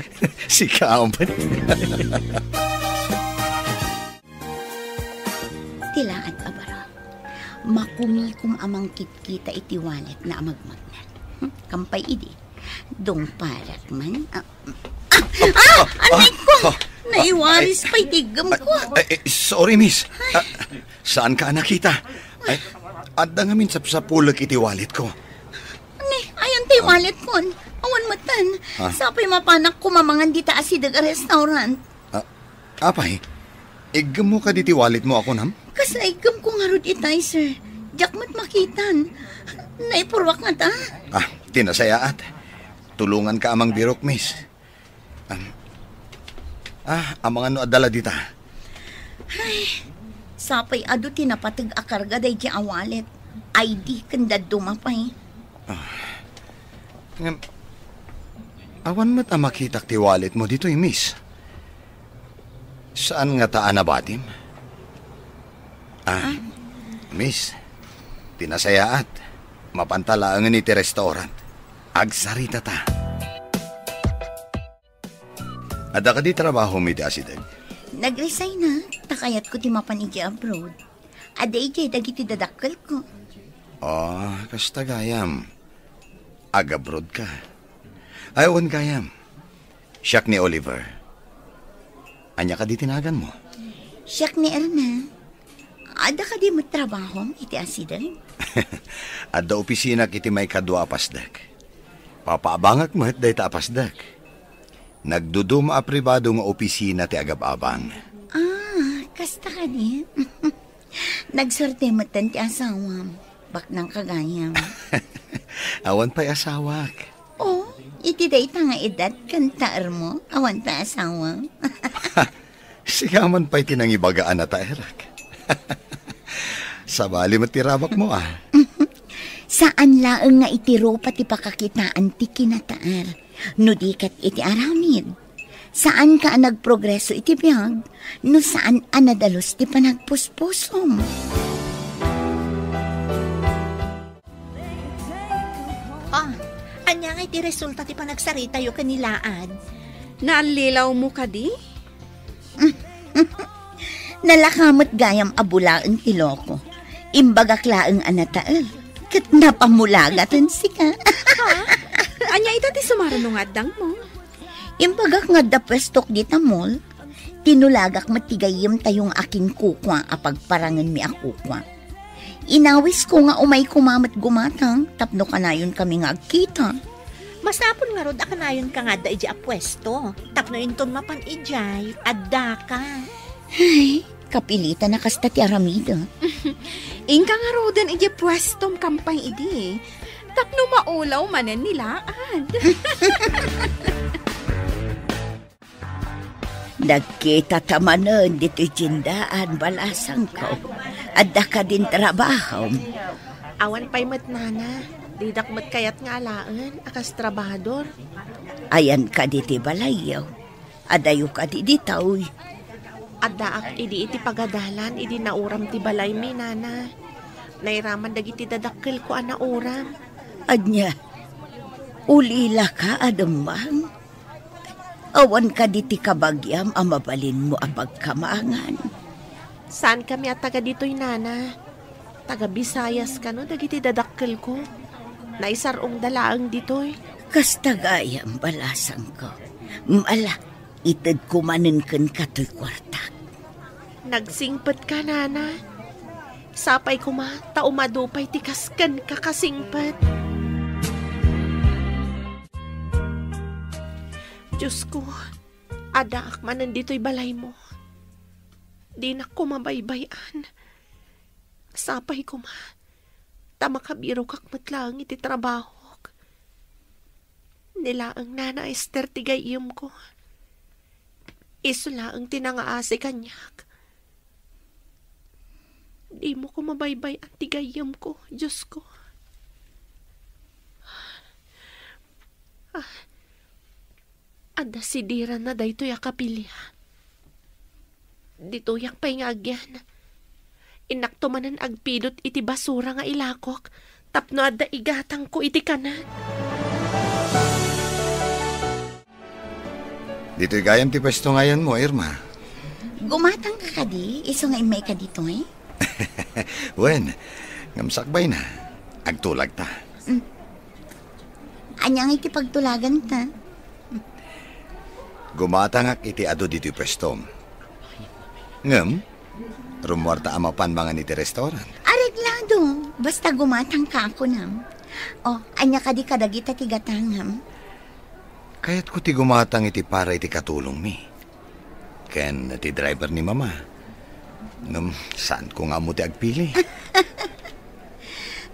Sika met. Ti laad a baro. Makumikom a mangkitkita iti walletna a magmagna. Hmm, kampay idi. Dungparak man. Ah, ah, ah, ah, anikko! Ah, ah, naiwaris pay ti iggem ko. Ah, eh, eh, sorry, miss. Ah, saan ka nakita? Ay, adda ngamin sapsapulek iti wallet ko. Ni, ayan ti wallet kon. Awan metten. Ah. Sapay mapanak kumamangan dita asideg a restaurant. Ah, apay, iggemmo kadi ti wallet mo a kunam? Kasla iggemko ngarud itay, sir. Diak met makitan. Naipurruak ngata. Ah, ti nasayaat. Tulonganka a mangbirok, miss. Am, ah, amangan no adda la dita. Ay, sapay adu ti napateg a karga daydi a wallet, I D ken dadduma pay. Ah. Ngem, awan met a makitak ti wallet mo ditoy, miss. Saan ngata a nabatim? Ah, ah, miss, ti nasayaat, mapanta laengen iti restaurant. Agsaritata. Adda kadi trabahom iti asideg? Nag-resign na, ta kayatko ti mapan idiay abroad. Adda idiay dagiti dadakkelko. Ah, kasta gayam. Ag-abroad ka. Ay, wen gayam. Siak ni Oliver. Ania kadi ti naganmo? Siak ni Erna. Adda kadi met trabahom iti asideg? Adda opisinak iti maikadua a pasdek. Papaabangak met dayta a pasdek. Nagduduma a pribado nga opisina ti agab-abang. Ah, kasta kadi? Nagsuerte metten ti asawam. Baknang ka gayam. Awan pay asawak. Oh, iti dayta nga edad ken taermo, awan pay asawam. Sigaman pay ti nangibaga a nataerak. Sabali met ti rabakmo, ah. Saan laeng nga iti rupa ti pakakitaan ti kinataer. No di ket iti aramid. Saanka a nagprogreso iti biag no saan a nadalus ti panagpuspusom. Ah, ania nga iti resulta ti panagsaritayo ken ni Laad? Naallilawmo kadi? Nalaka met gayam a bulaen ti loko. Imbagak laeng a nataer. Ket napamulagaten sika. Ha? Ania ita ti sumaruno nga addangmo? Imbagak nga adda puestok dita mall. Tinulagak met ti gayyemtayo nga akinkukua a pagparangenmi a kukua. Inawisko nga umay koma met gumatang tapno kanayon kami nga agkita. Masapul ngarud a kanayon ka nga adda ijay a puesto. Tapno inton mapan ijay, adda ka. Ay, kapilitan a kasta ti aramida. Inka ngaruden ijay puestom kampay idi. Tapno maulaw manen ni Laad. Nagkita ta manen ditoy tiendaan, balasangko. Adda kadin trabahom? Awan pay met, nana. Didak met kayat nga alaen a kas trabahador. Ayan kadi ti balayyo? Adayo kadi ditoy? Addaak idi iti pagadalan idi nauram ti balaymi, nana. Nairaman dagiti dadakkelko a nauram. Ania? Ulilaka a dumang? Awan kadi ti kabagiam a mabalinmo a pagkamangan? Saankami a taga ditoy, nana. Taga Visayas kano dagiti dadakkelko. Naisar-ongda laeng ditoy. Kasta gayam, balasangko. Ala, itedko manen kenka toy kuartak. Nagsingpetka, nana. Sapay koma ta umadu pay ti kas kenka kasingpet. Diosko, addaak manen ditoy balaymo. Dinak koma baybay-an. Sapay koma ta makabirokak met laeng iti trabahok. Ni laeng Nana Ester ti gayyemko. Isu laeng ti nangaasi kaniak. Dimo koma baybay-an ti gayyemko, Diosko. Ah, adda sidiranna daytoy a kapilian. Ditoyak pay nga agyan. Innakto manen agpidot iti basura nga ilakok tapno adda igatangko iti kanen. Ditoy gayam ti pwesto nga ayanmo, Irma. Gumatangka kadi, isu nga immayka ditoy? Wen, ngem sakbayna. Agtulagta. Mm. Ania nga iti pagtulaganta? Gumatangak iti adu ditoy pwestom. Ngem, rummuarta a mapan mangan iti restaurant. Areglado. Basta gumatangka, kunam. O, ania kadi kadagita ti gatangam? Kayatko ti gumatang iti para iti katulongmi ken ti driver ni Mama. Ngem, saanko nga ammo ti agpili.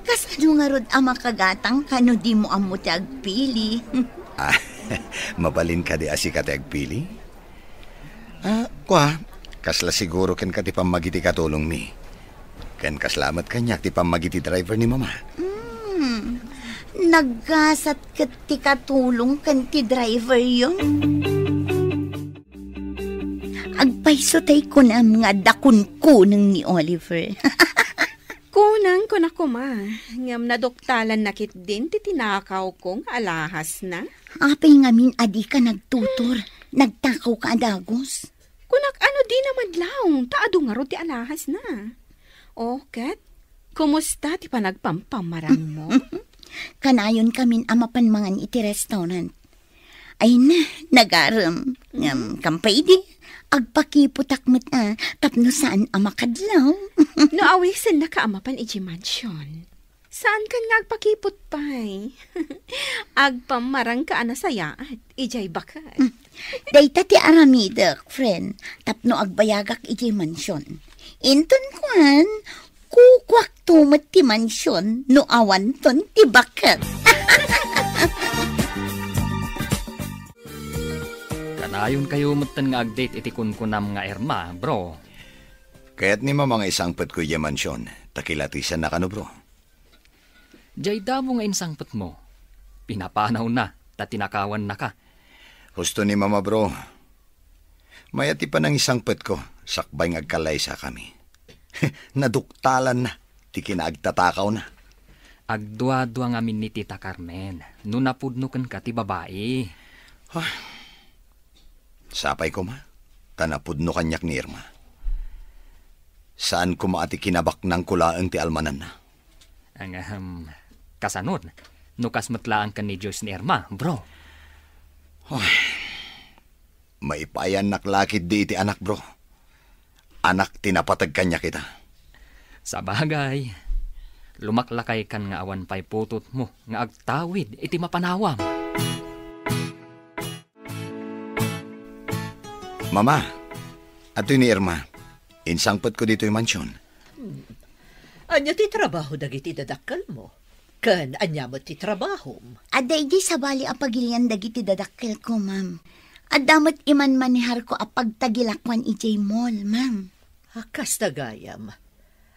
Kasano ngarud a makagatangka no dimo ammo ti agpili? Ah, mabalin kadi a sika ti agpili? Ah, kua, kasla siguro kenka ti pammagiti katulongmi. Ken kasla met kaniak ti pammagiti driver ni Mama. Hmm, naggasat ket ti katulong ken ti driveryo. Agpayso tay kunam nga adda kunkuneng ni Oliver. Kunam, kuna koma, ngem naduktalanna ketdin ti tinakawko nga alahasna. Apay ngamin a dika nagtutor? Nagtakawka a dagus. Kunak, ano di namadlaw, ta adu ngarud ti alahasna. O, ket, kumusta ti panagpampamarangmo? Kanayon kamin a mapan mangan iti restaurant. Ay na, nagarem. Ngem, kampay idi, agpakiputak met a, tapno saan a makadlaw. No awisennaka a mapan iti mansion, saankan nga agpakiput pay. Agpammarangka a nasayaat, idiay baket. Hmm. Dayta ti aramidek, friend, tapno agbayagak idiay mansion. Inton kuan, kukuakto met ti mansion no awanton ti baket. Kanayonkayo metten nga agdate iti kunkunam nga Irma, bro. Kayat ni Mama nga isangpetko idiay mansion, ta kilatisannaka no, bro. Diay damo nga insangpetmo, pinapanawna ta tinakawannaka. Husto ni Mama, bro. Mayat ti panangisangpetko, sakbay nga agkallaysakami. Naduktalanna ti kinaagtatakawna. Agduadua ngamin ni Tita Carmen no napudno kenka ti babai. Ah, sapay koma, ta napudno kaniak ni Irma. Saan koma a ti kinabaknangko laeng ti almananna. Ang, ahem, kasanon, no kas met laeng ken ni Joyce ni Irma, bro. Ay, maipayannak la ketdi iti anak, bro. Anak ti napateg kaniak ita. Sabagay. Lumaklakaykan nga awan pay putotmo nga agtawid iti mapanawam. Mama, adtoy ni Irma. Insangpetko ditoy mansion. Hmm. Ania ti trabaho dagiti dadakkelmo? Ken ania met ti trabahom? Adda idi sabali a pagilian dagiti dadakkelko, ma'am. Adda met imanmaneharko a pagtagilakuan idiay mall, ma'am. A, kasta gayam.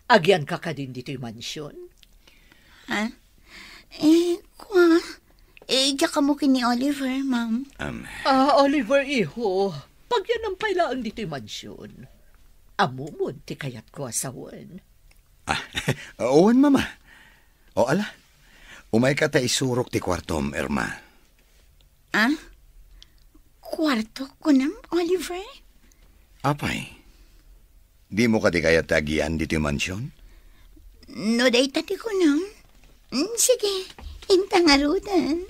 Agianka kadin ditoy mansion? Ha? Eh, kua? Eh, diak ammo ken ni Oliver, ma'am. Am. Ah, Oliver, iho. Pagyanam pay laeng ditoy mansion. Ammom ti kayatko a sawen. Ah, wen, Mama. O, ala. Umayka ta isurok ti kuartom, Irma. Ah? Kuarto, kunam, Oliver? Apay, dimo kadi kayat ti agian ditoy mansion? No dayta ti kunam, mm, sige, inta ngaruden.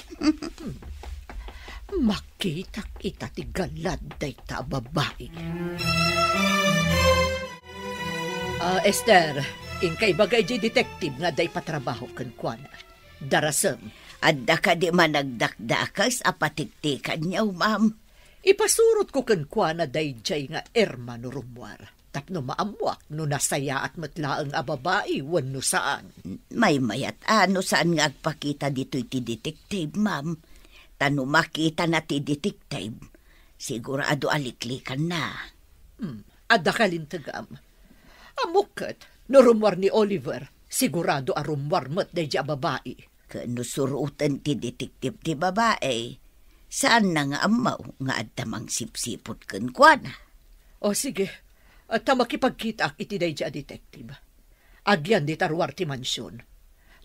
Makitak ita ti galad dayta a babai. Ah, Esther, inka ibaga idiay detective nga adda ipatrabaho kenkuana. Darasem. Adda kadi managdakdakes a patiktikanyo, ma'am? Ipasurotko kenkuana daydiay nga Irma no rummuar, tapno maammuak no nasayaat met laeng a babai wenno saan. Maymayat a no saan nga agpakita ditoy ti detective, ma'am. Ta no makitana ti detective, sigurado a liklikanna. Hmm, adda kalintegam. Ammok ket, no rummuar ni Oliver, sigurado a rummuar met daydiay a babai. Ken no suroten ti detective ti babai, saanna nga ammo nga adda mangsipsiput kenkuana. O, sige. Ta makipagkitaak iti daydiay a detective. Agian dita ruar ti mansion.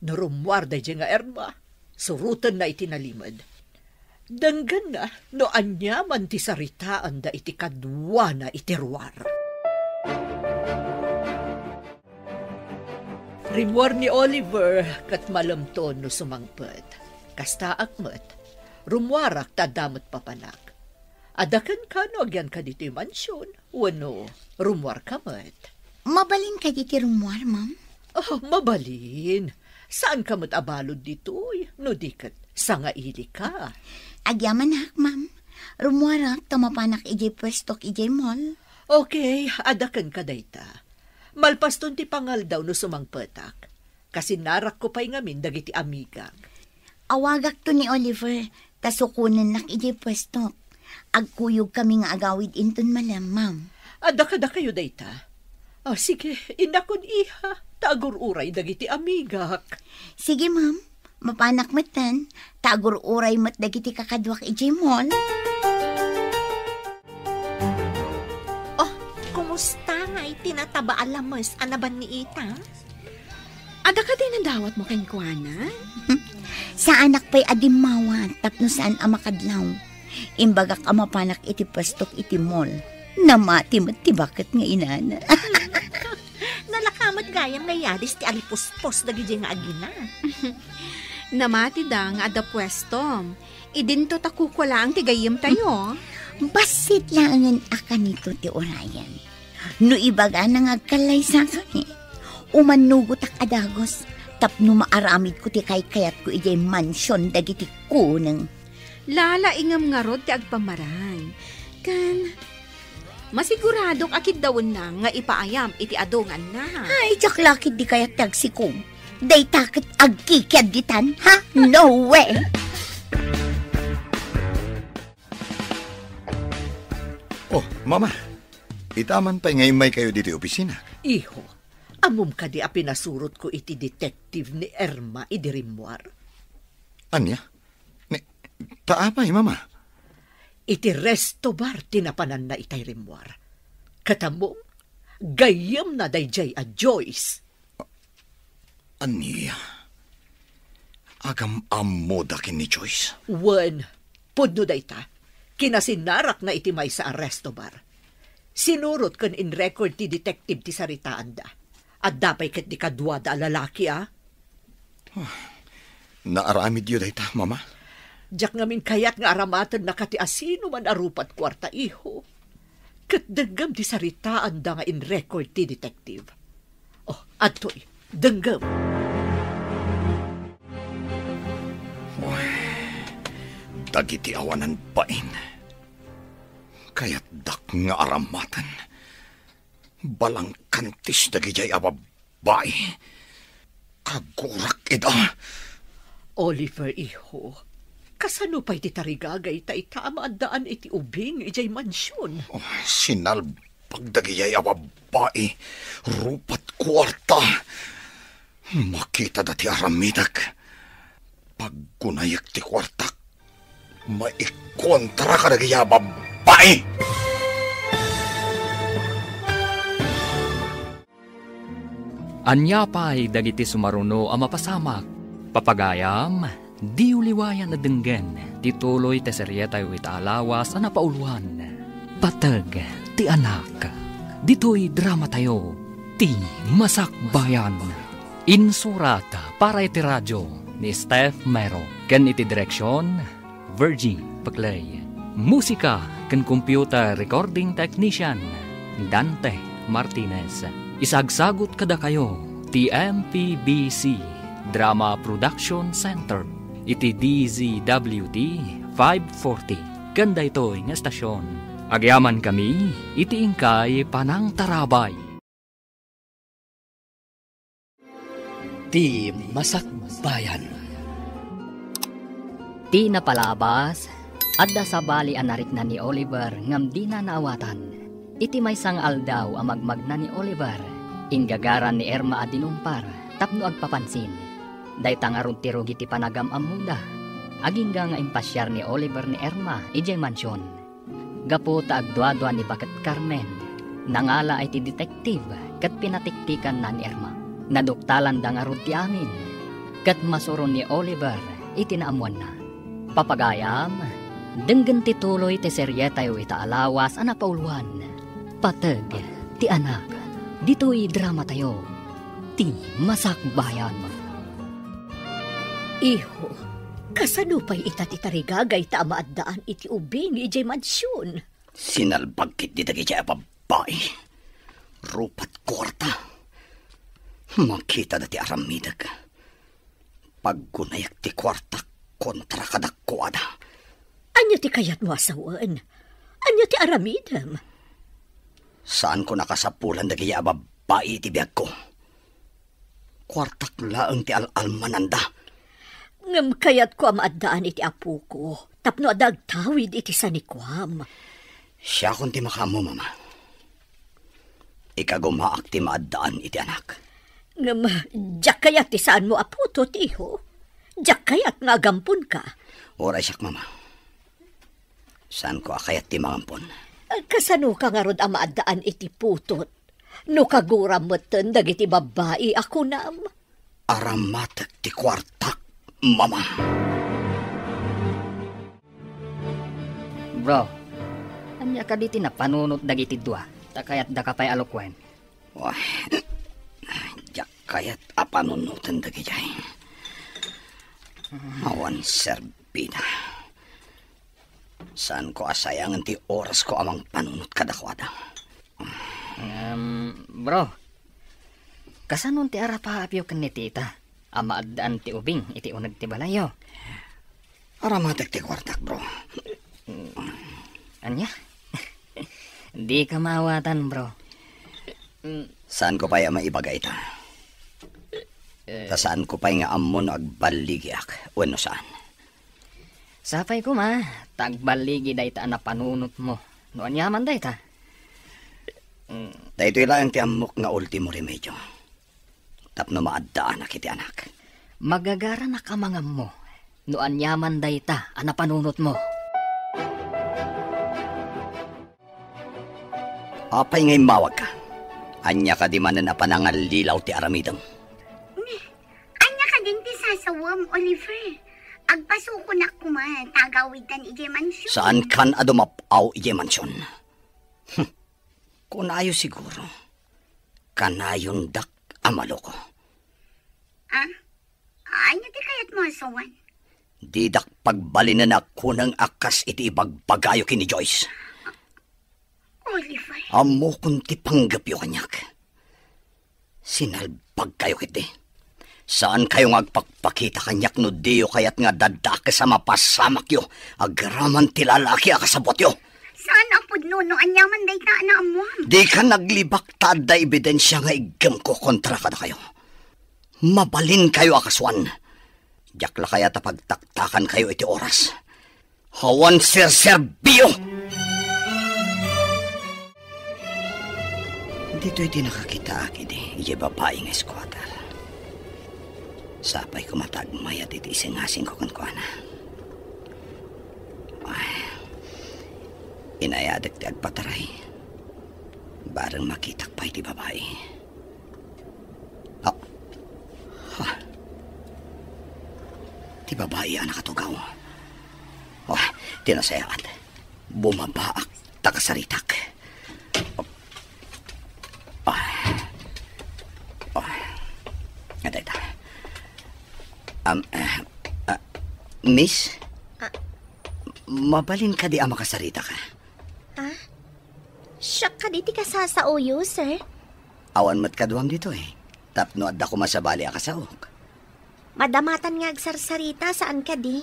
No rummuar daydiay nga Irma, surotenna iti nalimed. Denggenna no aniaman ti saritaanda iti kaduana iti ruar. Rimmuar ni Oliver ket malemton no sumangpet. Kastaak met, rummuarak ta adda met papanak. Adda kenka no agianka ditoy mansion, wenno rummuarka met? Mabalin kadi ti rummuar, ma'am? Oh, mabalin. Saanka met a balud ditoy, no di ket sangailika. Agyamanak, ma'am. Rummuarak ta mapanak idiay puestok idiay mall. Okay, adda kenka dayta. Malpaston ti pangaldaw no sumangpetak. Kasinnarakko pay ngamin dagiti amigak. Awagakto ni Oliver, ta sukonennak idiay puestok. Agkuyogkami nga agawid inton malem, ma'am. Adda kadakayo dayta? Ah, sige, innakon, iha, ta agur-uray dagiti amigak. Sige, ma'am. Mapanak metten, ta agur-uray met dagiti kakaduak idiay mall. Oh, kumusta ngay ti nataba a lames a nabanniitam? Adda kadi nadawatmo kenkuana? Saanak pay a dimmawat tapno saan a makadlaw. Imbagak a mapanak iti puestok iti mall. Namati met ti baket nga inana. Nalaka met gayam nga yadis ti alipuspos dagidiay nga agina. Namatida nga adda puestom. Idinto ta kukua laeng ti gayyemtayo. Bassit laengen a kanito ti urayen. No ibagana nga agkallaysakami, umannugotak a dagus tapno maaramidko ti kaykayatko idiay mansion dagiti kuneng. Lalaingem ngarud ti agpamarang. Ken masiguradok a kiddawenna nga ipaayam iti adu nga annaa. Ay, diak la ketdi kayat ti agsikom. Dayta ket agkikiadditan, ha? No way! Oh, Mama, ita man pay nga immaykayo ditoy opisina. Iho, ammom kadi a pinasurotko iti detective ni Irma idi rimmuar? Ania? Ni, ta apay, Mama? Iti resto bar ti napananna itay rimmuar. Ket ammom, gayyemna daydiay a Joyce. Ania? Agam-ammoda ken ni Joyce? Wen, pudno dayta. Kinasinnarakna iti maysa a resto bar. Sinurot ken in-record ti detective ti saritaanda. Adda pay ketdi kaduada a lalaki, a? Naaramidyo dayta, Mama? Diak ngamin kayat nga aramatennaka ti asino man a rupat kuarta, iho. Ket denggem ti saritaanda nga in-record ti detective. Oh, adtoy, denggem. Dagiti awanan bain, kayatdak nga aramaten. Balangkantis dagidiay a babbai. Kagurak ida. Oliver, iho, kasano pay ti tarigagayta ita a maaddaan iti ubing idiay mansion? Oh, sinalbag dagidiay a babbai. Rupat kuarta. Makitada ti aramidek. Paggunayek ti kuartak. Maikontra kadagidiay a babbai. Ania pay dagiti sumaruno a mapasamak? Papagayam, diyo liwayan a denggen ti tuloy ti serietayo ita a lawas a napauluan, Pateg ti Anak. Ditoy dramatayo, Ti Masakbayan. Insurat para iti radio ni Steph Mero ken iti direksion, Virgie Paclay. Musika ken computer recording technician, Dante Martinez. Isagsagut kadakayo ti M P B C Drama Production Center iti D Z W T five forty ken daytoy nga estasion. Agyamankami iti inkay panangtarabay. Ti Masakbayan. Ti napalabas, adda sabali a narikna ni Oliver ngem dina naawatan. Iti maysa nga aldaw a magmagna ni Oliver, inggagaran ni Irma a dinumpar tapno agpapansin. Dayta ngarud ti rugi ti panagam-ammoda. Agingga nga impasiar ni Oliver ni Irma idiay mansion. Gapu ta agduadua ni Baket Carmen, nangalaay ti detective ket pinatiktikanna ni Irma. Naduktalanda ngarud ti amin, ket masuron ni Oliver iti naammoanna. Papagayam, denggen ti tuloy ti serietayo ita a lawas a napauluan, Pateg ti Anak. Ditoy dramatayo, Ti Masakbayan. Iho, kasano pay ita ti tarigagayta a maaddaan iti ubing idiay mansion? Sinalbag ketdi dagidiay a babbai. Rupat kuarta. Makitada ti aramidek. Paggunayek ti kuartak kontra kadakuada. Ania ti kayatmo a sawen? Ania ti aramidem? Saanko nakasapulan dagidiay a babbai iti biagko. Kuartak laeng ti al-almananda. Ngem kayatko a maaddaan iti apoko tapno adda agtawid iti sanikuam. Siakon ti makaammo, Mama. Ikagumaak ti maaddaan iti anak. Ngem, diak kayat ti saanmo a putut, iho. Diak kayat nga agamponka. Uray siak, Mama. Saanko a kayat ti mangampon. Kasanoka ngarud a maaddaan iti putut? No kaguram metten dagiti babbai a kunam? Aramatek ti kuartak, Mama. Bro, ania kadi ti napanunot dagiti dua? Ta kayatdaka pay a lukuen. Wah, diak kayat a panunoten dagidiay. Awan serbida. Saanko a sayangen ti orasko a mangpanunot kadakuada. Em, bro, kasano ti arapaapyo ken ni tita a maaddaan ti ubing iti uneg ti balayyo? Aramatek ti kuartak, bro. Ania? Dika maawatan, bro. Saanko pay a maibaga ita. Ta saanko pay nga ammo no agballigiak wenno saan. Sapay koma, ta agballigi dayta a napanunotmo. No aniaman dayta? Mm. Daytoy laeng ti ammok nga ultimo remedio tapno maaddaanak iti anak. Magagaranak a mangammo no aniaman dayta a napanunotmo. Apay nga immawagka? Ania kadi manen a panangallilaw ti aramidem? Ni, ania kadin ti sasawem, Oliver? Agpasukonak koma, ta agawidtan idiay mansion. Saankan a dumap-aw idiay mansion? Hm. Kunayo siguro, kanayondak a maloko. Ah? Ania ti kayatmo a sawen? Didak pagbalinen a kuneng a kas iti ibagbagayo ken ni Joyce. Oliver. Ammokon ti panggepyo kaniak. Sinalbagkayo ketdi. Saankayo nga agpakpakita kaniak no diyo kayat nga dadakes a mapasamakyo agraman ti lalaki a kasabutyo. Saan a pudno no aniaman dayta a naammoam. Dika naglibak ta adda ebidensia nga iggemko kontra kadakayo. Mabalinkayo a kasuan. Diak la kayat a pagtaktakankayo iti oras. Awan serserbio! Ditoy ti nakakitaak idi idiay babai nga squatter. Sapay koma ta agmayat iti isingasingko kenkuana. Ay, inayadek ti agpataray. Bareng makitak pay ti babai. Ah. Ha. Ti babai a nakatugaw. Oh, ti nasayaat. Bumabaak ta kasaritak. Ah. Ah. Adayta. Am, ah, ah, Miss? Ah. Mabalin kadi a makasaritak? Ah? Siak kadi ti kasasaoyo, sir? Awan met kaduam ditoy, tapno adda koma sabali a kasaok. Madamatan nga agsarsarita, saan kadi?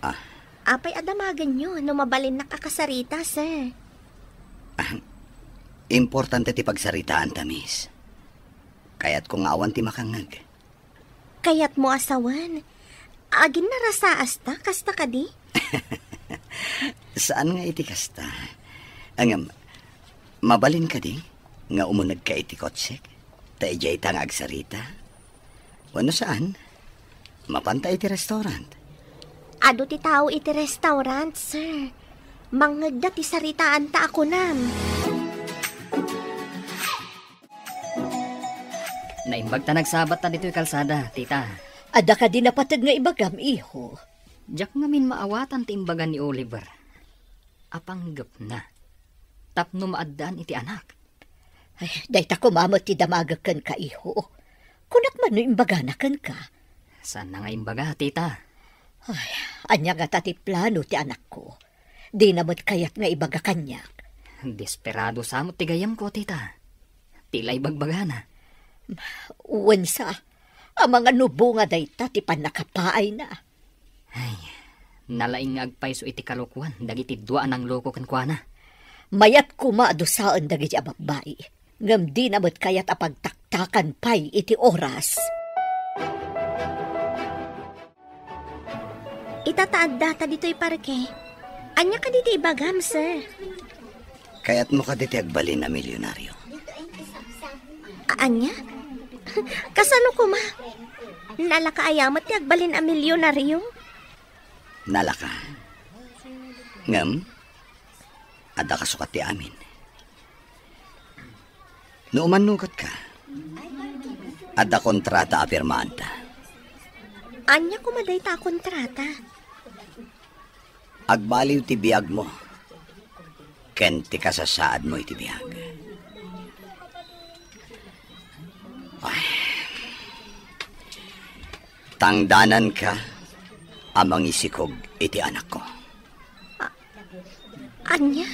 Ah. Apay a damagenyo no mabalinnak a kasarita, sir? Ah, importante ti pagsaritaanta, miss. Kayatko nga awan ti makangngeg. Kayatmo a sawen. Aginnarasaasta, kasta kadi? Saan nga iti kasta. Ngem, mabalin kadi nga umunegka iti kotsek? Ta idiayta nga agsarita? Wenno saan? Mapanta iti restaurant. Adu ti tao iti restaurant, sir. Mangngegda ti saritaanta a kunam. Naimbag ta nagsabatta ditoy kalsada, tita. Adda kadi napateg nga ibagam, iho? Diak ngamin maawatan ti imbaga ni Oliver. A panggepna, tapno maaddaan iti anak. Ay, dayta koma met ti damagek kenka, iho. Kunak man no imbagana kenka. Saanna nga imbaga, tita? Ay, ania ngata ti plano ti anakko? Dina met kayat nga ibaga kaniak. Desperado sa met ti gayyemko, tita. Ti la ibagbagana. Wen sa, amangan no bunga dayta ti pannakapaayna. Ay, nalaing nga agpayso iti kalokoan dagiti dua a nangloko kenkuana. Mayat koma a dusaen dagiti a babbai, ngem dina met kayat a pagtaktakan pay iti oras. Ita ta addata ditoy parke. Ania kadi ti ibagam, sir? Kayatmo kadi ti agbalin a milyonaryo? A-, ania? Kasano koma? Nalaka aya met ti agbalin a milyonaryo? Nalaka. Ngem, adda kasukat ti amin. No umannugetka, adda kontrata a pirmaanta. Ania koma dayta a kontrata? Agbaliw ti biagmo ken ti kasasaadmo iti biag. Ay. Tangdananka a mangisikog iti anakko. A-, ania?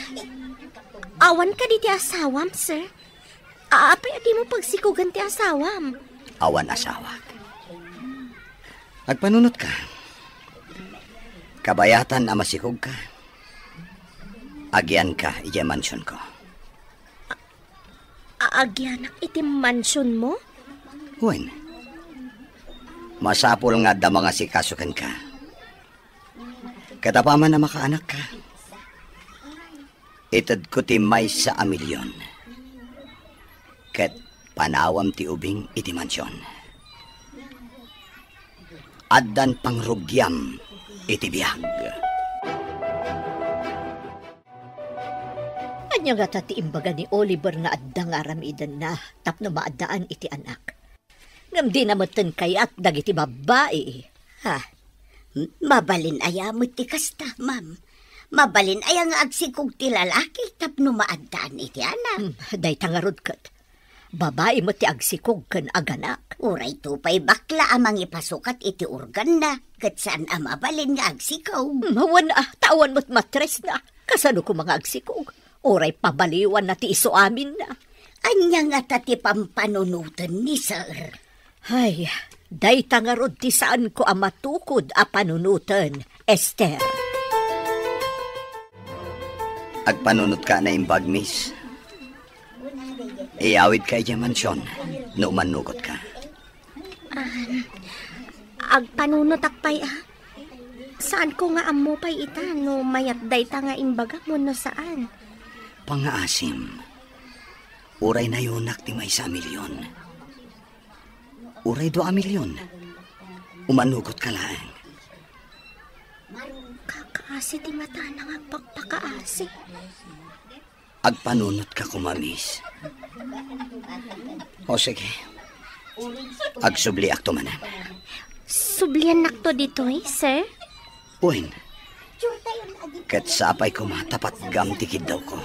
Awan kadi ti asawam, sir? A-, apay a dimo pagsikugan ti asawam? Awan asawak. Agpanunotka. Kabayatan a masikogka. Agianka idiay mansionko. A-, agianak iti mansionmo? Wen. Masapul nga adda mangasikaso kenka. Ket apaman a makaanakka, itedko ti maysa a milyon. Ket panawam ti ubing iti mansion. Addan pangrugiam iti biag. Ania ngata ti imbaga ni Oliver nga adda nga aramidenna tapno maaddaan iti anak? Ngem dina metten kayat dagiti babbai. Ha? M-, mabalin aya met ti kasta, ma'am? Mabalin aya nga agsikog ti lalaki tapno maaddaan iti anak? Hmm, dayta ngarud ket. Babai met ti agsikog ken aganak. Uray to pay bakla a mangipasukat iti organna, ket saan a mabalin nga agsikog. Hmm, wen a, ta awan met matresna. Kasano koma nga agsikog? Uray pabaliwanna ti isuaminna. Ania ngata ti pampanunoten ni Sir? Ay, Dayta ngarud ti saanko a matukod a panunoten, Esther. Agpanunotka a naimbag, miss. Iyawidka idiay mansion no umannugotka. Ah, agpanunotak pay, ah. Saanko nga ammo pay ita no mayat dayta nga imbagam wenno saan. Pangngaasim, uray nayonak ti maysa a milyon. Uray dua a milyon. Umannugotka laeng. Kakaasi ti matana nga agpakpakaasi. Agpanunotka koma, miss. O sige. Agsubliakto manen. Subliannakto ditoy, sir? Wen. Ket sapay koma ta patgam ti kiddawko.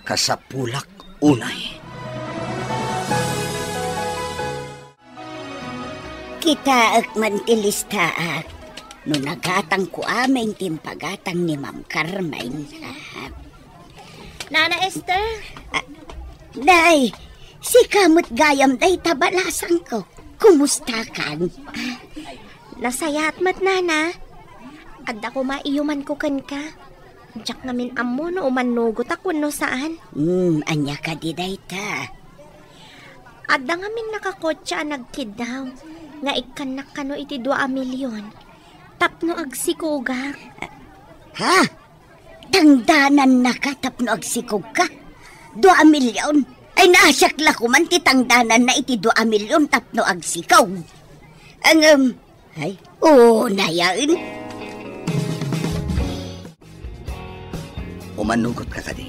Kasapulak unay. Kitaek man ti listaak no nagatangko amin ti impagatang ni Ma'am Carmen. Nana Esther? Ah, Nay, sika met gayam dayta balasangko. Kumustakan? Nasayaat met, Nana. Adda koma iyumanko kenka. Diak ngamin ammo no umannugotak wenno saan. Hmm, ania kadi dayta? Adda ngamin nakakotse a nagkiddaw nga ikkannak kano iti dua a milyon tapno agsikogak. Ha? Tangdanannaka tapno agsikogka? Dua a milyon? Ay, naasiak la koman ti tangdananna iti dua a milyon tapno agsikog. Ngem, ay, unayen. Umannugotka kadi?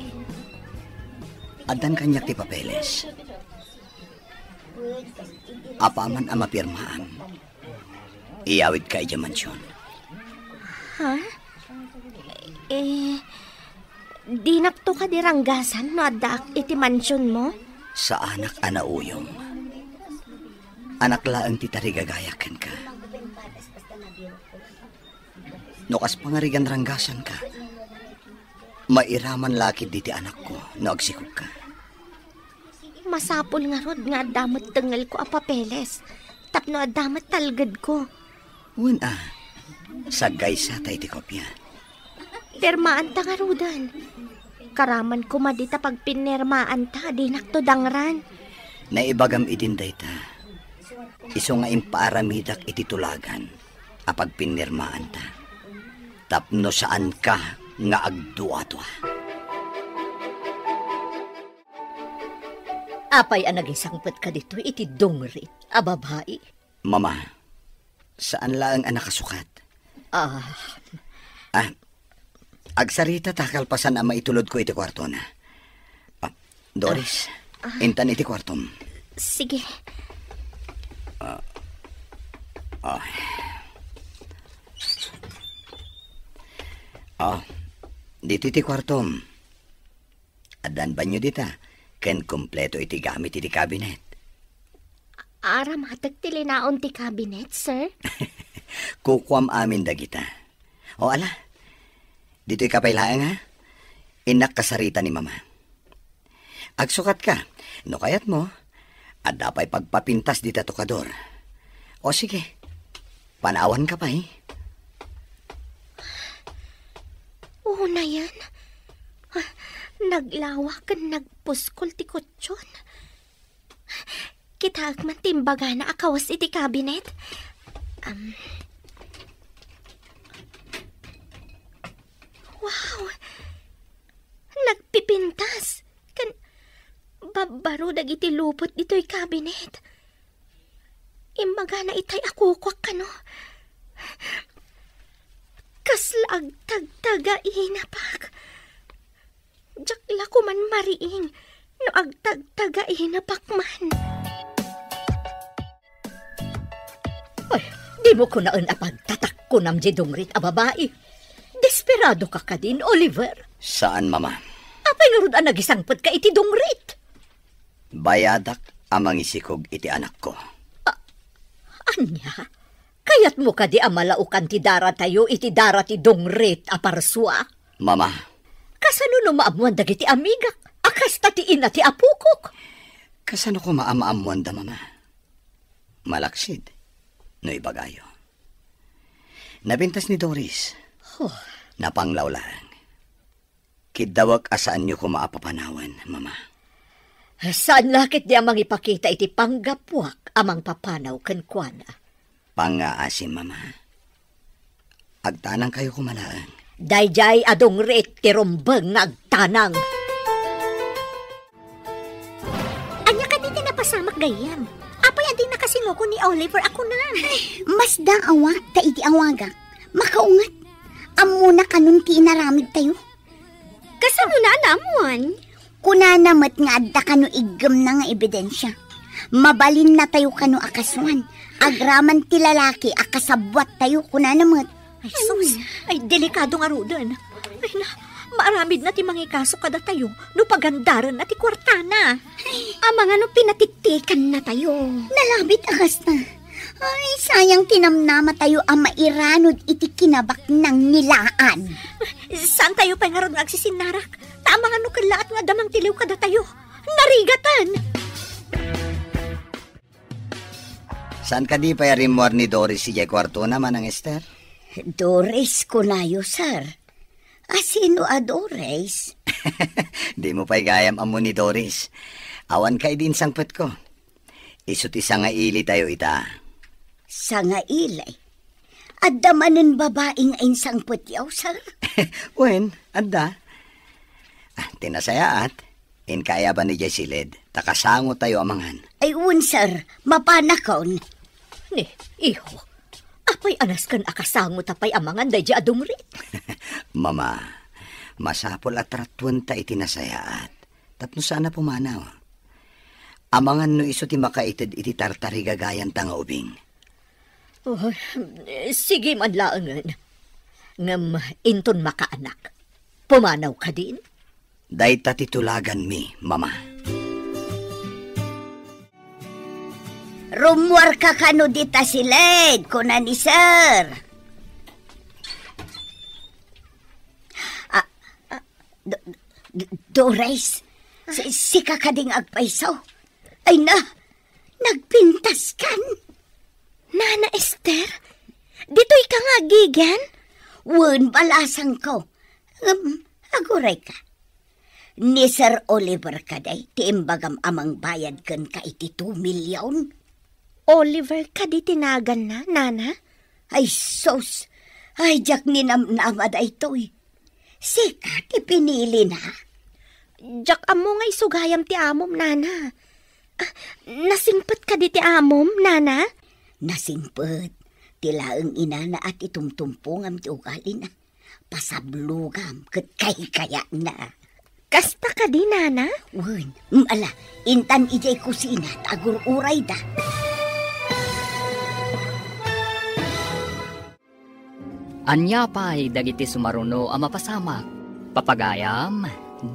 Addan kaniak ti papeles. Apaman a mapirmaam, iyawidka idiay mansion. Ha? Eh, dinakto kadi ranggasan no addaak iti mansionmo? Saanak a nauyong. Anak laeng ti tarigagayak kenka. No kas pangarigan ranggasanka, mairaman la ketdi ti anakko no agsikogka. Masapul ngarud nga adda met tengngelko a papeles tapno adda met talgedko. Wen a, saggaysata iti kopia. Pirmaanta ngaruden. Karaman koma dita pagpinirmaanta, dinakto dangran. Naibagam idin dayta. Isu nga impaaramidak iti tulagan a pagpinirmaanta tapno saanka nga agduadua. Apay a nagisangpetka ditoy iti dungrit a babai? Mama, saan laeng a nakasukat. Ah. Ah, agsarita ta kalpasan a maitulodko iti kuartona. Ah, Doris, ah, intan iti kuartom. Sige. Ah, ah. Ah, ditoy ti kuartom. Addan banyo dita, ken kompleto iti gamit iti kabinet. Aramatek ti linaon ti kabinet, sir? Kukuam amin dagita. O ala, ditoy ka pay laeng, ha? Innak kasarita ni Mama. Agsukat ka, no kayat mo, adda pay pagpapintas dita tokador. O sige, panawan ka pay. Unayen, naglawa ken nagpuskol ti kutson. Kitaek man ti imbagana a kawes iti kabinet. Am. Wow! Nagpipintas ken babbaro dagiti lupot ditoy kabinet. Imbagana itay a kukuak kano. Kasla agtagtaga inapak. Diak la koman mariing no agtagtaga inapak man. Ay, dimo kunaen a pagtatakkunam diay dungrit a babai. Desperado ka kadin, Oliver? Saan, Mama. Apay ngarud a nagisangpetka iti dungrit? Bayadak a mangisikog iti anakko. A-, ania? Kayatmo kadi a malaokan ti daratayo iti dara ti dungrit a parsua? Mama. Kasano no maammoan dagiti amigak a kasta ti ina ti apokok? Kasano koma a maammoanda, Mama? Malaksid, no ibagayo. Napintas ni Doris. Huh. Napanglaw laeng. Kiddawek a saanyo koma a papanawen, Mama. Saan la ketdi a mangipakita iti panggapuak a mangpapanaw kenkuana. Pangngaasim, Mama. Agtanangkayo koma laeng. Daydiay a dungrit ti rumbeng nga agtanang. Ania kadi ti napasamak gayyem? Apay a di nakasinguko ni Oliver a kunam? Masdaawak ta iti awagak. Makaunget. Ammona kanon ti inaramidtayo. Kasano na, Ana, ammoan? Kunana met nga adda kano iggemna nga ebidensia. Mabalinnatayo kano a kasuan. Agraman ti lalaki a kasabbuattayo, kunana met. Ay, sus. Ay, delikado ngaruden. Ay, na, maaramidna ti mangikaso kadatayo no pagandarenna ti kuartana. Amangan no pinatiktikaannatayo. Nalabit a kasta. Ay, sayang ti namnamatayo a mairanod iti kinabaknang ni Laan. Saantayo pay ngarud nga agsisinnarak? Ta amangan no kellaat nga adda mangtiliw kadatayo. Narigaten! Saan kadi pay a rimmuar ni Doris idiay kuartona, Manang Ester? Doris kunayo, sir. A sino a Doris? Dimo pay gayam ammo ni Doris. Awan ka idi insangpetko. Isu ti sangailitayo ita. Sangaili? Adda manen babai nga insangpetyo, sir? Wen, adda. Ah, ti nasayaat, inka aya ban idiay siled, ta kasangotayo a mangan. Ay, wen, sir. Mapanakon. Ni, iho, apay a nasken a kasangota pay a mangan daydiay a dungrit? Mama, masapul a tratuenta iti nasayaat. Tapno saan a pumanaw. Amangan no isu ti makaited iti tartarigagayanta nga ubing. Oh, sige man laengen. Ngem inton makaanak, pumanaw kadin? Dayta ti tulaganmi, Mama. Rummuarka kano dita siled, kuna ni Sir. Ah, ah, Do-, Do-, Doris, si-, sika kadi nga agpayso? Ay na, nagpintaskan? Nana Ester, ditoy ka nga agigan? Wen, balasangko. Ngem, aguray ka. Ni Sir Oliver kadi ti imbagam a mangbayad kenka iti two million? Oliver kadi ti naganna, Nana? Ay, sus! Ay, diak ninamnama daytoy. Sika ti pinilina? Diak ammo nga isu gayam ti amom, Nana. Ah, nasingpet kadi ti amom, Nana? Nasingpet. Ti laeng inana a ti tumtumpongam ti ugalina. Pasablogam ket kaykayatna. Kasta kadi, Nana? Wen, mm, ala, intan idiay kusina ta agur-urayda. Ania pay dagiti sumaruno a mapasamak? Papagayam,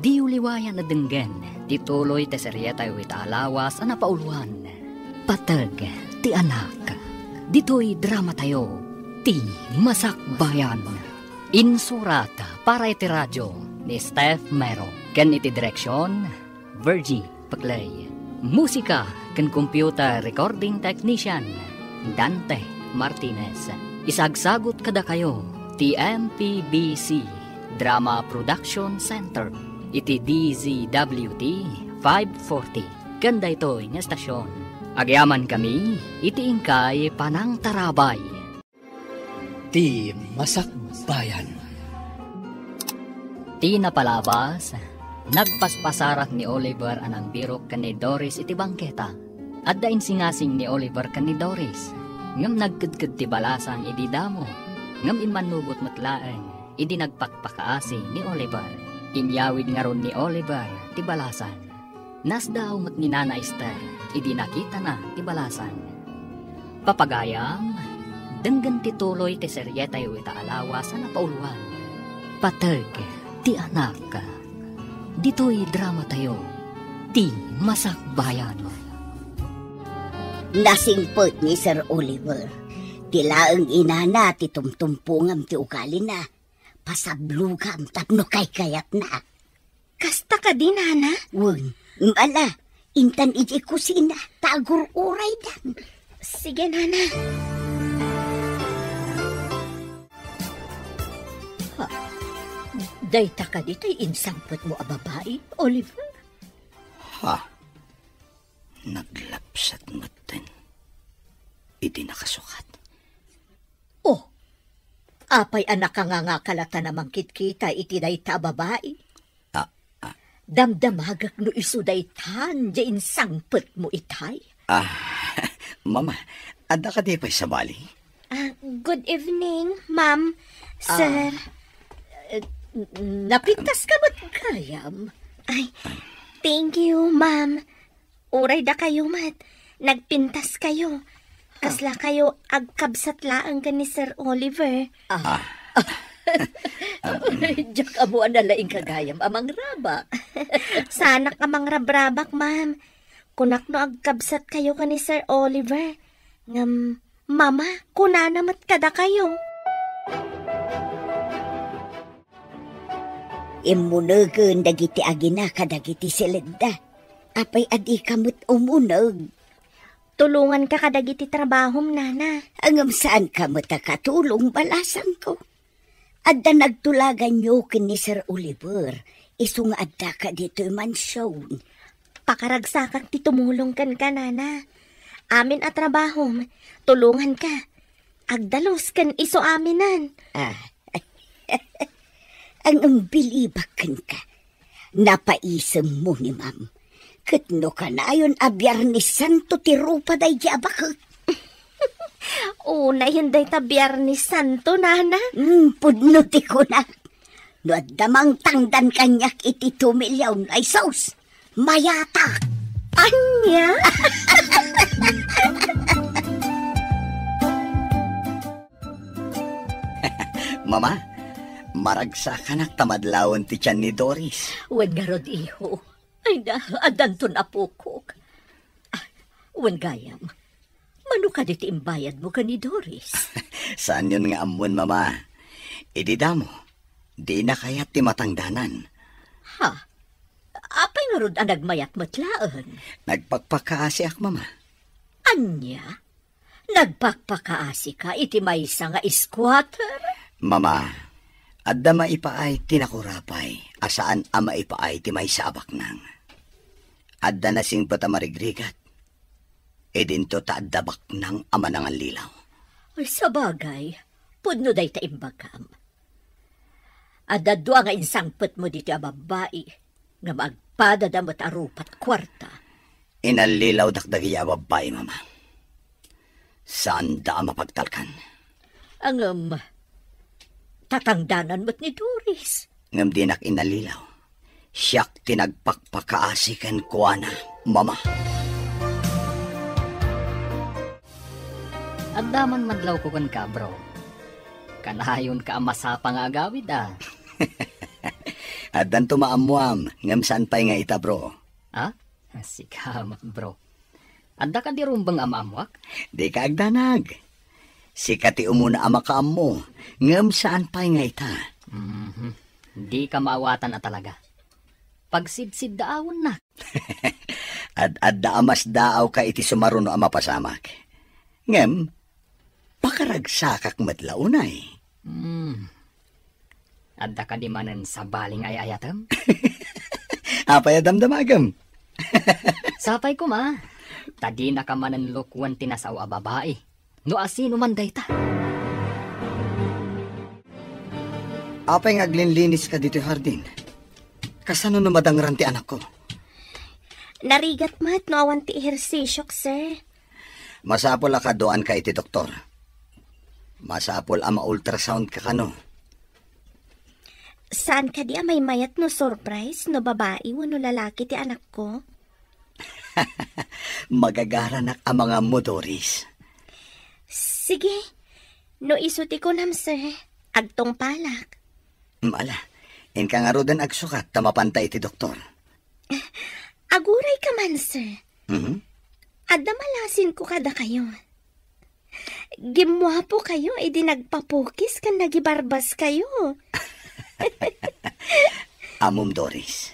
diyo liwayan a denggen ti tuloy ti serietayo ita a lawas a napauluan, Pateg ti Anak. Ditoy dramatayo, Ti Masakbayan. Insurat para iti radio ni Steph Mero ken iti direksion, Virgie Paclay. Musika ken computer recording technician, Dante Martinez. Isagsagut kadakayo ti M P B C Drama Production Center iti D Z W T five forty ken daytoy nga estasion. Agyamankami iti inkay panangtarabay. Ti Masakbayan. Ti napalabas, nagpaspasarak ni Oliver a nangbirok ken ni Doris iti bangketa. Adda insingasing ni Oliver ken ni Doris, ngem nagkedked ti balasang idi damo, ngem immannugot met laeng idi nagpakpakaasi ni Oliver. Inyawid ngarud ni Oliver ti balasang. Nasdaaw met ni Nana Ester idi nakitana ti balasang. Papagayam, denggen ti tuloy ti serietayo ita a lawas a napauluan, Pateg ti Anak. Ditoy dramatayo, Ti Masakbayan. Nasingpet ni Sir Oliver. Ti laeng inana ti tumtumpongam ti ugalina. Pasablogam tapno kaykayatna. Kasta kadi, Nana? Wen, ala, intan idiay kusina, ta agur-uraydan. Sige, Nana. Ha? Dayta kadi ti insangpetmo a babai, Oliver? Ha? Naglapsat metten iti nakasukat. Oh, apay a nakangangakala ta na mangkitkita iti dayta a babai? Ah, ah. Damdamagak no isu daytan diay insangpetmo itay. Ah, Mama, adda kadi pay sabali? Ah, good evening, ma'am, sir. Ah, eh, napintas ka met gayam? Ay, thank you, ma'am. Uray dakayo met, nagpintas kayo. Kasla kayo agkabsat laeng ken ni Sir Oliver. Ah. Diak ammo a nalaing ka gayam a mangrabak. Saanak a mangrabrabak, ma'am. Kunak no agkabsat kayo ken ni Sir Oliver. Ngem, Mama, kunana met kadakayo. Immunegen dagiti agina kadagiti siledda. Apay a dika met umuneg? Tulonganka kadagiti trabahom, Nana. Ngem saanka met a katulong, balasangko. Adda nagtulaganyo ken ni Sir Oliver, isu nga addaka ditoy mansion. Pakaragsakak ti tumulong kenka, Nana. Amin a trabahom, tulonganka. Agdalus ken isu aminen. Ah. Ang bilibak kenka. Napaisemmo ni Ma'am. Ket no kanayon a Biernes Santo ti rupa daydi a baket. Unayen dayta Biernes Santo, Nana. Mm, pudno ti kunak. No adda mangtangdan kaniak iti two million, ay sus, mayatak. Ania? Mama, maragsakanak ta madlawen ti tian ni Doris. Wen ngarud, iho. Ay na, addanton apokok. Ah, wen gayam, mano kadi ti imbayadmo ken ni Doris? Saanyon nga ammoen, Mama. Idi damo, dina kayat ti matangdanan. Ha? Apay ngarud a nagmayat met laeng? Nagpakpakaasiak, Mama. Ania? Nagpakpakaasika iti maysa nga squatter? Mama, adda maipaay ti nakurapay a saan a maipaay ti maysa a baknang. Adda nasingpet a marigrigat. Idinto ta adda baknang a manangallilaw. Ay, sabagay, pudno dayta imbagam. Adda dua nga insangpetmo ditoy a babbai, ngem agpadada met a rupat kuarta. Inallilawdak dagiti a babbai, Mama. Saanda a mapagtalkan. Ngem, tatangdanan met ni Doris. Ngem dinak inallilaw. Siak ti nagpakpakaasi kenkuana, Mama. Adda man madlawko kenka, bro. Kanayonka a masapa nga agawid, a. Addanto maammoam, ngem saan pay nga ita, bro. Ha? Sika met, bro. Adda kadi rumbeng a maammoak? Dika agdanag. Sika ti umuna a makaammo, ngem saan pay nga ita. Mhm. Dika maawatan a talaga. Pagsidsiddaawennak. Ad-adda a masdaawka iti sumaruno a mapasamak. Ngem, pakaragsakak met la unay. Hmm. Adda kadi manen sabali nga ay-ayatem? Apay a damdamagem? Sapay koma, ta dinaka manen lukwen ti nasao a babai. No asino man dayta. Apay nga aglinlinis ka ditoy hardin? Kasano no madangran ti anakko? Narigat met no awan ti ehersisiok, sir. Masapul a kaduaanka iti doktor. Masapul a ma-ultrasound ka kano. Saan kadi a maymayat no surprise no babai wenno lalaki ti anakko? Magagaranak a mangammo, Doris. Sige. No isu ti kunam, sir, agtungpalak. Ala, inka ngaruden agsukat ta mapanta iti doktor. Aguray ka man, sir. Mhm. Adda malasinko kadakayo. Gimmuapo kayo idi nagpapukis ken nagibarbas kayo. Ammom, Doris.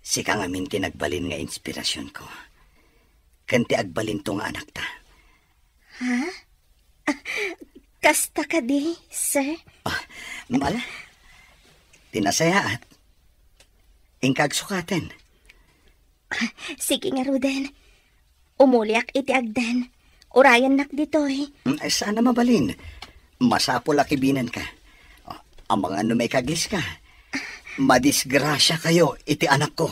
Sika ngamin ti nagbalin nga inspirasionko. ken ti agbalinto nga anakta. Ha? Ah, kasta kadi, sir? Ah, mala. Ti nasayaat. Inka agsukaten. Ah, sige ngaruden. Umuliak iti agden. Urayennak ditoy. Mm, ay, saan a mabalin. Masapul a kibinenka. Ah, amangan no maikaglis ka. Madisgrasia kayo iti anakko.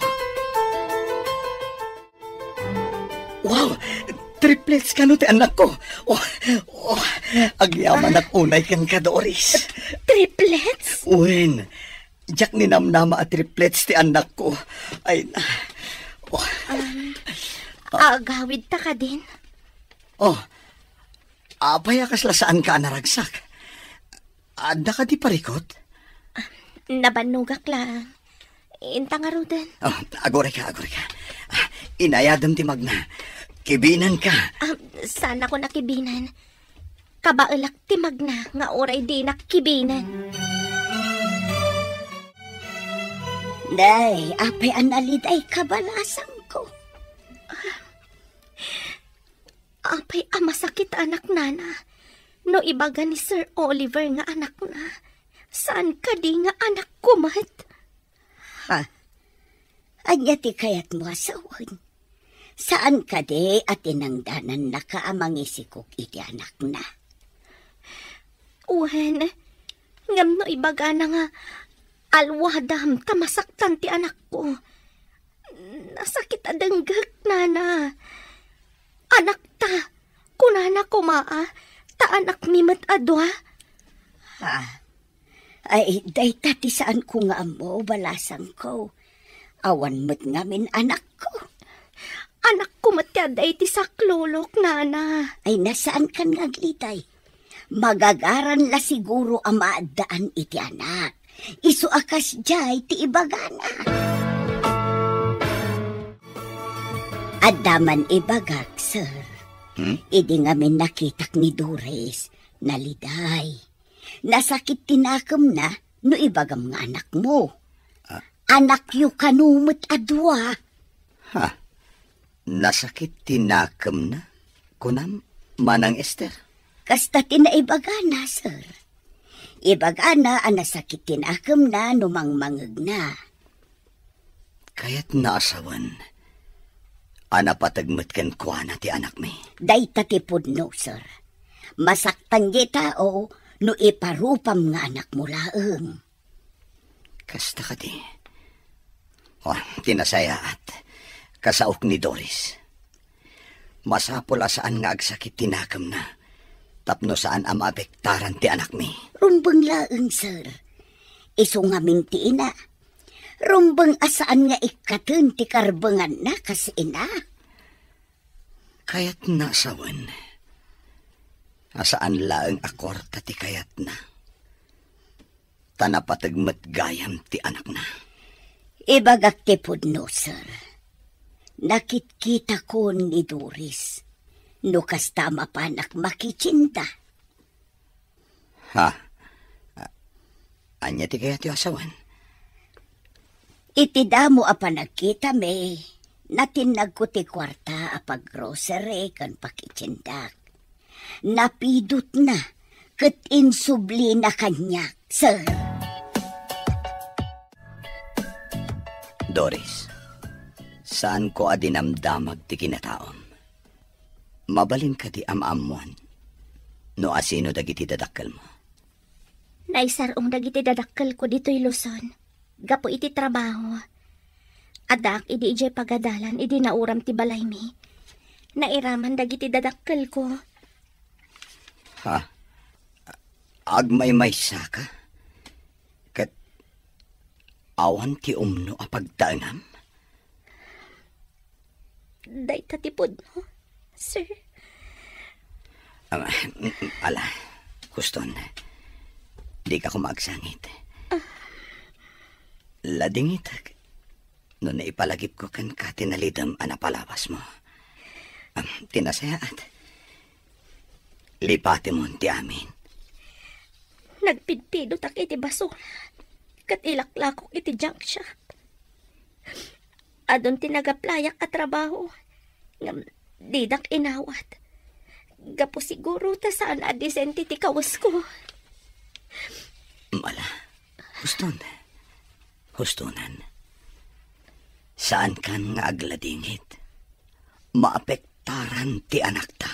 Wow! Triplets kano ti anakko? Oh, oh, agyamanak unay kenka, Doris. Triplets? Wen, diak ninamnama a triplets ti anakko. Ay, na. Oh. Um, agawid ta kadin? Oh, apay a kasla saan ka a naragsak? Adda ka di parikot? Ah, nabannogak lang. Inta ngaruden. Oh, agurayka, agurayka. Ah, inayadem ti magna. Kibinenka. Ah, saan ako nakibinan? Kabaelak ti magna nga uray dinak kibinen. Nay, apay a naliday ka, balasangko? Apay a masakit a anak, nana, no ibaga ni Sir Oliver nga anakna, saan kadi nga anakko met? Ha? Ania ti kayatmo a sawen? Saan kadi a tinangdanannaka a mangisikog iti anakna? Wen, ngem no ibagana nga alwadam ta masaktan ti anakko, nasakit a denggek, nana. Anakta, kunana koma a, ta anakmi met a dua. Ha? Ay, dayta ti saanko nga ammo, balasangko. Awan met ngamin anakko. Anakko met ti adda iti saklulok, nana. Ay, na, saankan nga agliday. Magagaran la siguro a maaddaan iti anak. Isu a kasdiay ti ibagana. Adda man ibagak, sir. Hmm? Idi ngamin nakitak ni Doris, naliday. Nasakit ti nakemna no ibagam nga anakmo. Ah. Anakyo kano met a dua. Ha? Nasakit ti nakemna? Kunam, Manang Ester? Kasta ti naibagana, sir. Ibagana a nasakit ti nakemna no mangmangegna. Kayatna a sawen a napateg met kenkuana ti anakmi. Dayta ti pudno, sir. Masaktan ti tao no iparupam nga anakmo laeng. Kasta kadi. Oh, ti nasayaat, kasaok ni Doris. Masapul a saan nga agsakit ti nakemna tapno saan a maapektaran ti anakmi. Rumbeng laeng, sir. Isu ngamin ti ina. Rumbeng a saan nga ikkaten ti karbenganna kas ina. Kayatna a sawen a saan laeng a kuarta ti kayatna, ta napateg met gayam ti anakna. Ibagak ti pudno, sir. Nakitkitakon ni Doris. No kasta, mapanak makitienda. Ha? A-, ania ti kayatyo a sawen? Iti damo a panagkitami, natinnagko ti kuarta a paggrocery ken pakitiendak. Napidotna ket insublina kaniak, sir. Doris, saanko a dinamdamag ti kinataom. Mabalin kadi a maammuan no asino dagiti dadakkelmo? Naisar-ong dagiti dadakkelko ditoy Luzon gapu iti trabaho. Addaak idi idiay pagadalan idi nauram ti balaymi. Nairaman dagiti dadakkelko. Ha? Agmaymaysaka? Ket awan ti umno a pagtaengam? Dayta ti pudno, sir. Ah, mm, mm, ala, huston. Dika koma agsangit. Ah. Ladingitek no naipalagipko kenka ti nalidem a napalabasmo. Ah, ti nasayaat, lipatemon ti amin. Nagpidpidotak iti basura ket ilaklakok iti junk shop. Adun ti nag-applyak a trabaho, ngem dinak inawat. Gapu siguro ta saan a disente ti kawesko. Mala, huston. Hustonan. Saankan nga agladingit. Maapektaran ti anakta.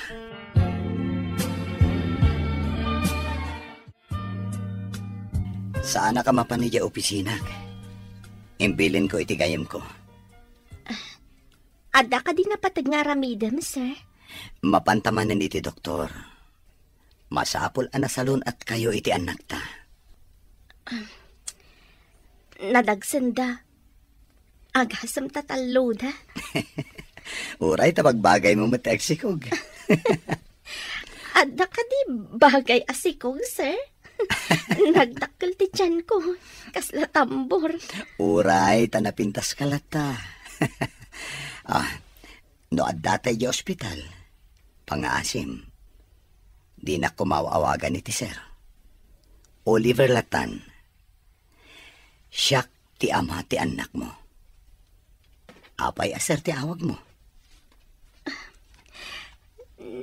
Saanak a mapan idiay opisinak. Imbilinko iti gayyemko. Adda kadi napateg nga aramidem, sir? Mapanta manen iti doktor. Masapul a nasalun-atkayo iti annakta. Nadagsenda. Agasem ta talloda. Uray ta bagbagaymo met ti agsikog. Adda kadi bagay a sikog, sir? Nagdakkel ti tianko. Kasla tambor. Uray ta napintaska latta. Ah, no adda tay idiay ospital, pangaasim. Dinak koma aw-awagan iti sir. Oliver lattan. Siak ti ama ti annakmo. Apay a sir ti awagmo?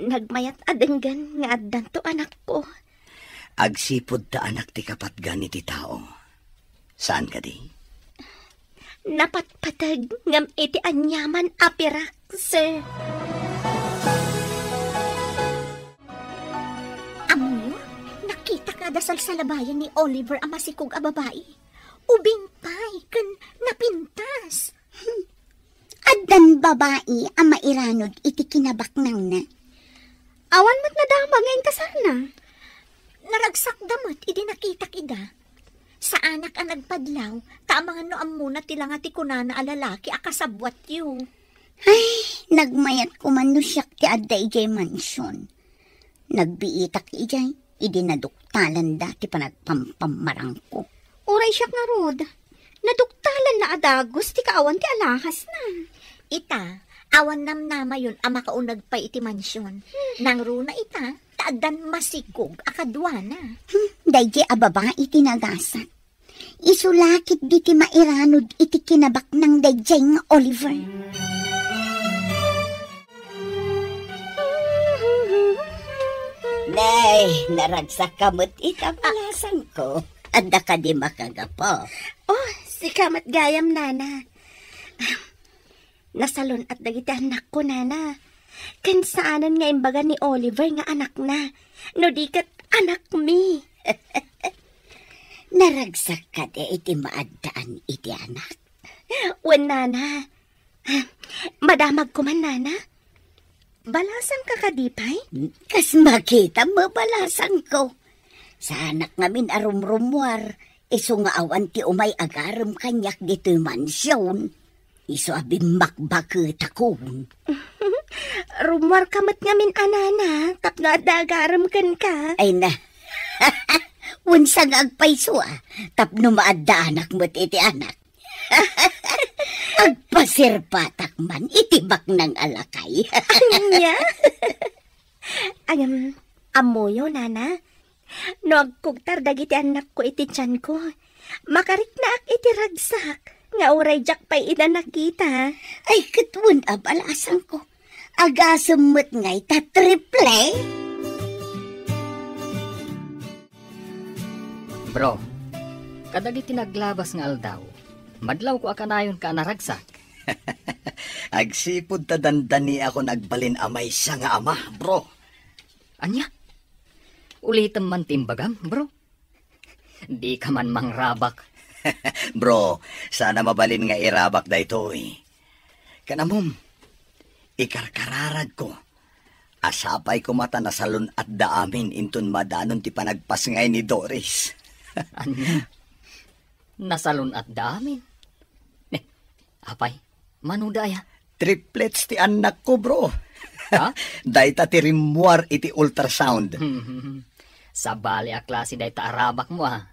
Nagmayat a denggen nga addanto anakko. Agsipud ta anak ti kapatgan iti tao. Saan kadi? Napatpateg ngem iti aniaman a pirak, sir. Ammoyo, nakitak nga adda salsalabayan ni Oliver a masikog a babai. Ubing pay ken napintas. Hmm. Addan babai a mairanod iti kinabaknangna. Awan met nadamag nga inkasana. Naragsakda met idi nakitak ida. Saanak a nagpadlaw, ta amangan no ammona ti langa ti kunana a lalaki a kasabbuatyo. Ay, nagmayat koman no siak ti adda idiay mansion. Nagbiitak idiay, idi naduktalanda ti panagpampammarangko. Uray siak ngarud, naduktalanna a dagus ti kaawan ti alahasna. Ita, awan namnamayon a makauneg pay iti mansion. Hmm. Nangruna ita, ta addan masikog a kaduana. Hmm, daydiay a babai ti nagasat. Isu la ketdi ti mairanod iti kinabaknang daydiay nga Oliver. Nay, naragsakka met ita balasangko. Adda kadi makagapu? Oh, sika met gayam, nana. Nasalun-at dagiti annakko, nana. Ken saanen nga imbaga ni Oliver nga anakna, no di ket anakmi. Naragsak kadi iti maaddaan iti anak? Wen, nana. Madamag koman, nana. Balasangka kadi pay? Kas makitam, mabalasangko. Saanak ngamin a rumrummuar, isu nga awan ti umay agarem kaniak ditoy mansion. Isu a bimmakbaketakon. Rummuarka met ngamin a nana, tapno adda agarem kenka. Ay na. Wensa nga agpayso a, tapno maaddaanak met iti anak. Agpasirpatak man iti baknang a lakay. Ania? Agam, ammoyo, nana? No agkugtar dagiti annakko iti tianko, makariknaak iti ragsak nga uray diak pay ida nakita. Ay, ket wen a balasangko. Agasem met ngay ta triple? Bro, kadagiti naglabas nga aldaw, madlawko a kanayonka a naragsak. Agsipud ta dandaniakon agbalin a maysa nga ama, bro. Ania? Ulitem man ti imbagam, bro. Dika man mangrabak. Bro, saan a mabalin nga irabak daytoy. Ken ammom, ikarkararagko a sapay koma ta nasalun-atda amin inton madanon ti panagpasngay ni Doris. Ania? Nasalun-atda amin? Eh, apay, manoda aya? Triplets ti annakko, bro. Ha? Dayta ti rimmuar iti ultrasound. Sabali a klase dayta a rabakmo, a.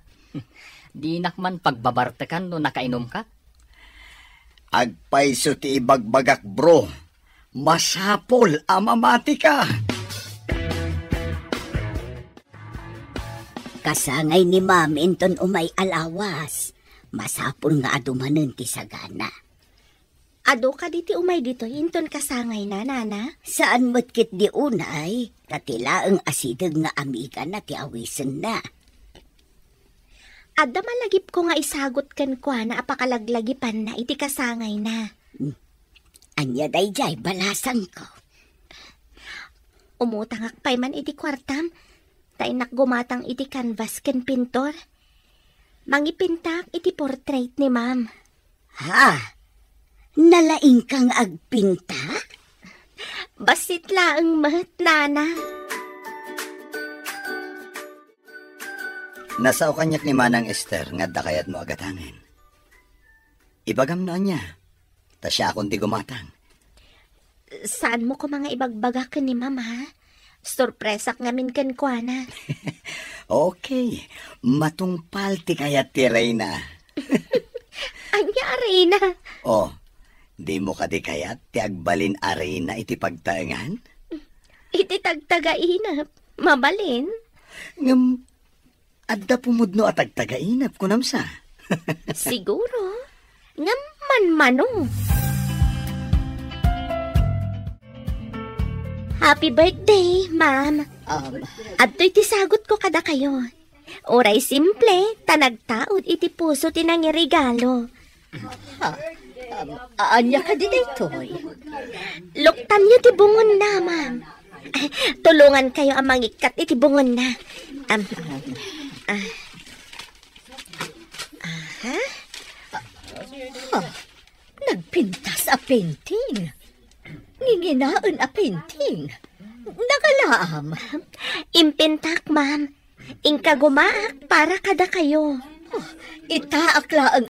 Dinak man pagbabartekan no nakainumka. Agpayso ti ibagbagak, bro. Masapul a mamatika. Kasangay ni Mami inton umay a lawas. Masapul nga adu manen ti sagana. Adu kadi ti umay ditoy inton kasangayna, nana? Saan met ketdi unay, ta ti laeng asideg nga amigana ti awisenna. Adda malagipko nga isagut kenkuana a pakalaglagipanna iti kasangayna. Hmm. Ania daydiay balasangko? Umutangak pay man iti kuartam, ta innak gumatang iti canvas ken pintor. Mangipintak iti portrait ni ma'am. Ha? Nalaingka nga agpinta? Bassit laeng met, nana. Nasao kaniak ni Manang Esther nga adda kayatmo a gatangen. Ibagam no ania, ta siakon ti gumatang. Saanmo koma nga ibagbaga ken ni ma'am, ha? Sorpresak ngamin kenkuana. Okay, matungpal ti kayat ti reyna. Ania a reyna? Oh, dimo kadi kayat ti agbalin a reyna iti pagtaengan? Iti tagtagainep, mabalin. Ngem, adda pumudno a tagtagainep, kunam sa? Siguro. Ngem manmano. Happy birthday, ma'am. Um, Adtoy ti sagutko kadakayo. Uray simple, ta nagtaud iti puso ti nangiregalo. Ha? Um, ania kadi daytoy? Luktanyo ti bungonna, ma'am. Tulongankayo a mangikkat iti bungonna. Am, ah, aha. Ha? Nagpintas a painting. Nginginaen a painting. Nagalaam. Impintak, ma'am. Inka gumaak para kadakayo. Oh, itaak laeng